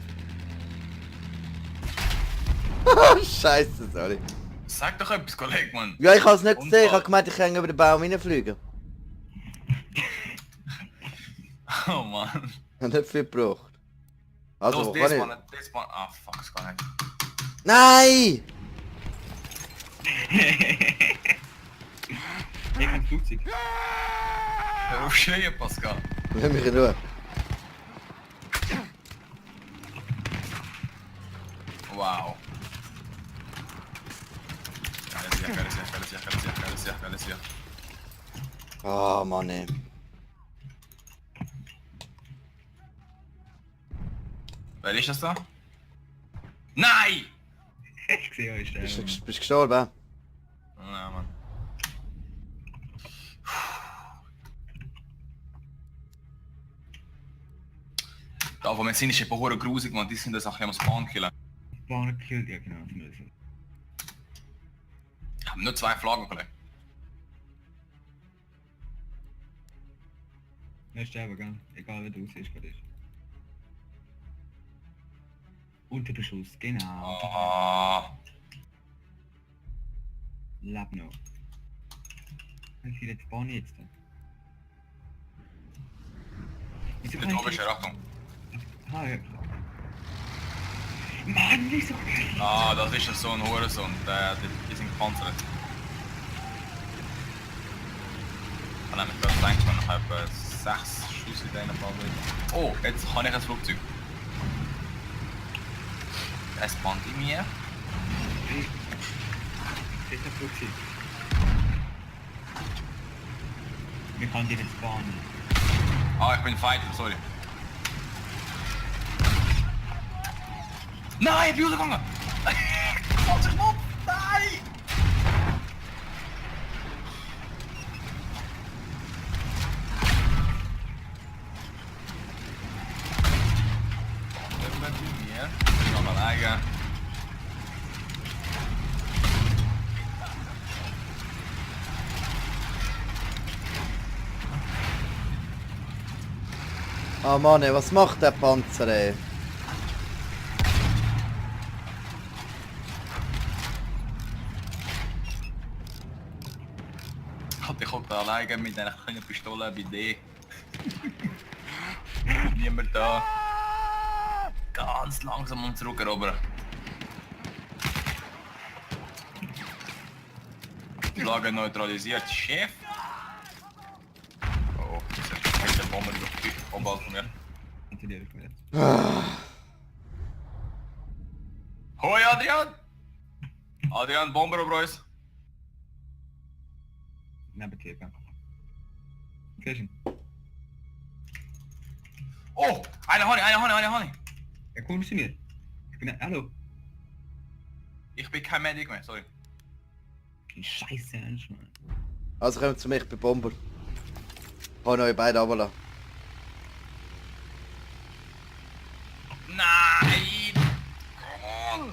Speaker 1: Scheiße, sorry.
Speaker 5: Sag doch etwas, Kollege, Mann.
Speaker 1: Ja, ich hab's nicht
Speaker 5: Und
Speaker 1: gesehen. Ich
Speaker 5: was?
Speaker 1: hab gemeint, ich kann über den Baum hineinfliegen.
Speaker 5: Oh Mann.
Speaker 1: Hat nicht viel gebraucht. Also,
Speaker 5: Los,
Speaker 1: wo kann ich...
Speaker 5: das Mann. Ah, fuck, es kann nicht.
Speaker 1: Nein!
Speaker 2: Ich kann Flugzeug.
Speaker 5: Hör auf schreien, Pascal.
Speaker 1: Lass mich in Ruhe.
Speaker 5: Wow. Geiles Jahr.
Speaker 1: Oh Mann, ey.
Speaker 5: Wer ist das da? Nein!
Speaker 2: Ich sehe euch
Speaker 1: Bist du
Speaker 2: sterben.
Speaker 1: bist du gestorben?
Speaker 5: Ja, Mann. Da, wo wir sind, ist eben hure grusig, man. Die sind das auch am Spawn killen.
Speaker 2: Bahn gekillt, ja genau.
Speaker 5: Ich habe nur 2 Flaggen, Kollege.
Speaker 2: Nicht sterben, gell? Egal wer du siehst, gerade ist. Unter Beschuss, genau.
Speaker 5: Ah,
Speaker 2: Lab noch. Wie viele jetzt Bahn jetzt? Wieso
Speaker 5: der oben ist er, Achtung.
Speaker 2: Ah, ja. Mann, wieso?
Speaker 5: Ah, das ist so ein Hurensohn. Die sind gepanzert. Ich habe nämlich gerade gedacht, ich habe 6 Schuss in einem Fall. Oh, jetzt kann ich ein Flugzeug. Es spannt in mir.
Speaker 2: Das ist ein Flugzeug. Wir können die nicht spawnen.
Speaker 5: Ah, ich bin Fighter, sorry. Nein, ich bin rausgegangen! 20 Knopf! Nein! Das bleibt in mir. Ich kann mal eigen.
Speaker 1: Oh Mann, ey, was macht der Panzer, ey?
Speaker 5: Ich hocke da alleine mit einer kleinen Pistole bei D. Niemand da. Ganz langsam und zurückerobern. Die Lage neutralisiert. Chef! Oh, das ist eine Bombe durch die Oberhalt von mir.
Speaker 2: Natürlich ich mir.
Speaker 5: Hoi Adrian! Adrian, Bomber über uns.
Speaker 2: Neben dir, gell? Siehst du ihn?
Speaker 5: Oh! Eine Honey!
Speaker 2: Er kommt zu mir. Ich bin... Hallo.
Speaker 5: Ich bin kein Medic mehr, sorry.
Speaker 2: Die Scheiße, ernst, Mann.
Speaker 1: Also kommt zu mir, ich bin Bomber. Ich kann euch beide runterlassen.
Speaker 5: Nein! Come on!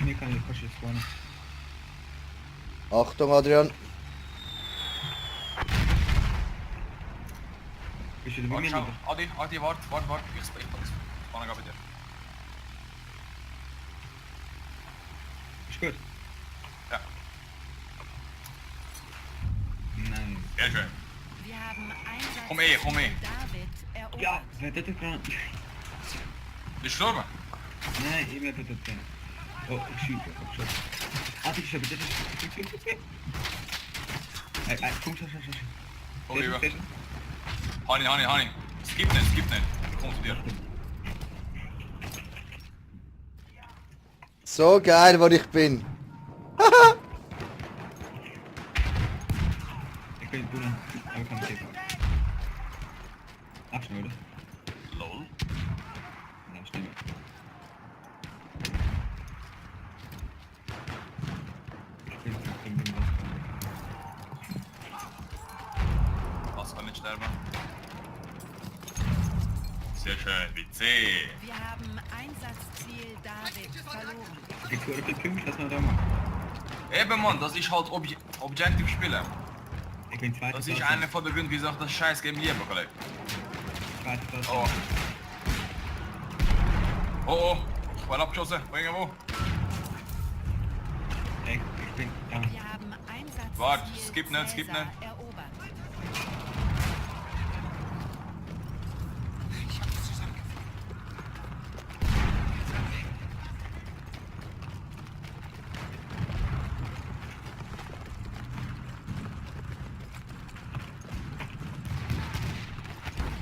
Speaker 2: Hinter mir kann ich fast jetzt spawnen.
Speaker 1: Achtung, Adrian.
Speaker 2: Bist du da bei
Speaker 5: Warte,
Speaker 2: mir
Speaker 5: schau.
Speaker 2: wieder?
Speaker 5: Adi, warte. Ich spawn gerade bei dir.
Speaker 2: Ist gut?
Speaker 5: Ja,
Speaker 2: Nein.
Speaker 5: sehr schön.
Speaker 3: Wir haben Einsatz
Speaker 5: Komm eh.
Speaker 3: David erobert.
Speaker 2: Ja, wer hat das gerade?
Speaker 5: Bist du gestorben?
Speaker 2: Nein, ich bin dort drin. Oh, ich schieße. Ah, die ist aber, das ist... Komm, schau.
Speaker 5: Komm rüber. Honey. Skip nicht. Komm zu dir.
Speaker 1: So geil, wo ich bin.
Speaker 2: Ich bin drinnen, aber kann nicht. Abschneiden, oder?
Speaker 5: Lol.
Speaker 2: Ja, stimmt. Ich bin
Speaker 5: Was kann nicht sterben? Sehr schön, WC.
Speaker 3: Wir haben Einsatzziel David verloren.
Speaker 2: Ich wurde gekümmert, dass man da macht.
Speaker 5: Eben Mann, das ist halt Objective spielen.
Speaker 2: Ich bin zweiter
Speaker 5: Das ist einer von den Gründen, wieso ich das scheiß Game liebe, Kollege.
Speaker 2: Zweiter Platz.
Speaker 5: Oh. Ich war abgeschossen. Irgendwo.
Speaker 2: Ich bin da.
Speaker 3: Wir haben Einsatzziel
Speaker 5: Warte, skip nicht.
Speaker 3: Caesar erobert.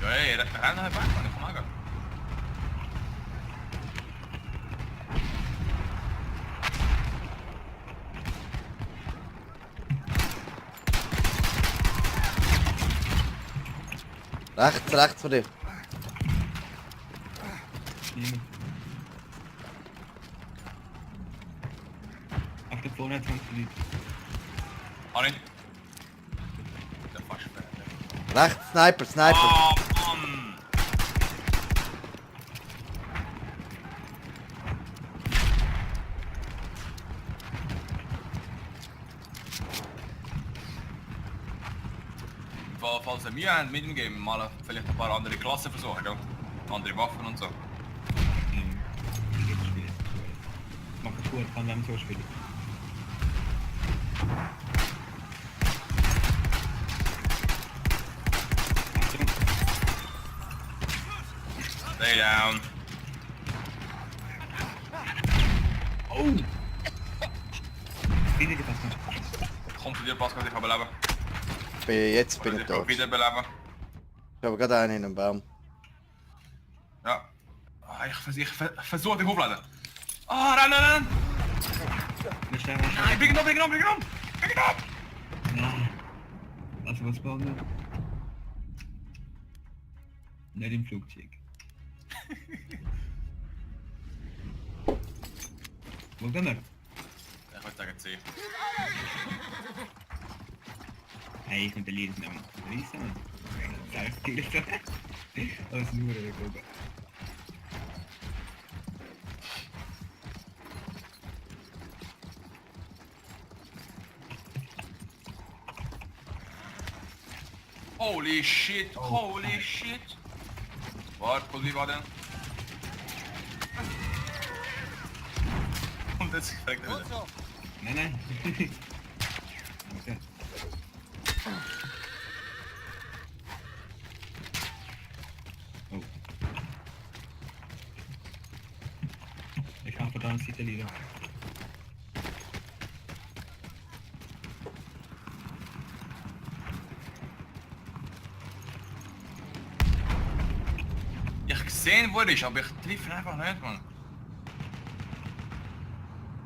Speaker 5: Ja, ey, renn halt weiter, Mann. Komm mal.
Speaker 1: Rechts von dir.
Speaker 2: Niemand. Auf der Vorne hat es Leute.
Speaker 5: Honey. Der fast fertig.
Speaker 1: Rechts, Sniper.
Speaker 5: Oh, Mann. Falls ihr Mühe habt mit dem Game, mal vielleicht ein paar andere Klassen versuchen, gell? Andere Waffen und so.
Speaker 2: Mach es gut, kann dann so spielen. Achtung.
Speaker 5: Stay down.
Speaker 2: Oh! Bin ich gepasst.
Speaker 5: Komm zu dir, Pascal, ich habe Leben.
Speaker 1: Jetzt bin ich
Speaker 5: Ich
Speaker 1: tot.
Speaker 5: habe wieder beleben.
Speaker 1: Ich habe gerade einen in einem Baum.
Speaker 5: Ja. Ich versuche dich aufzuladen. Ah, renn!
Speaker 2: Wir sterben schon.
Speaker 5: Nein, bring ihn um!
Speaker 2: Nein. Also was bauen wir? Nicht im Flugzeug. Wo gehen wir?
Speaker 5: Ich würde sagen C.
Speaker 2: Hey, ich könnte Lied nehmen. Riesen. Sag dir so. Aus nur der Gruppe.
Speaker 5: Holy shit! Warte, wie war denn? Und jetzt fragt er wieder.
Speaker 2: Nein. Okay. Oh. Ich habe da einen Seite.
Speaker 5: Ich sehe, wo er ist, aber ich treffe ihn einfach nicht, Mann.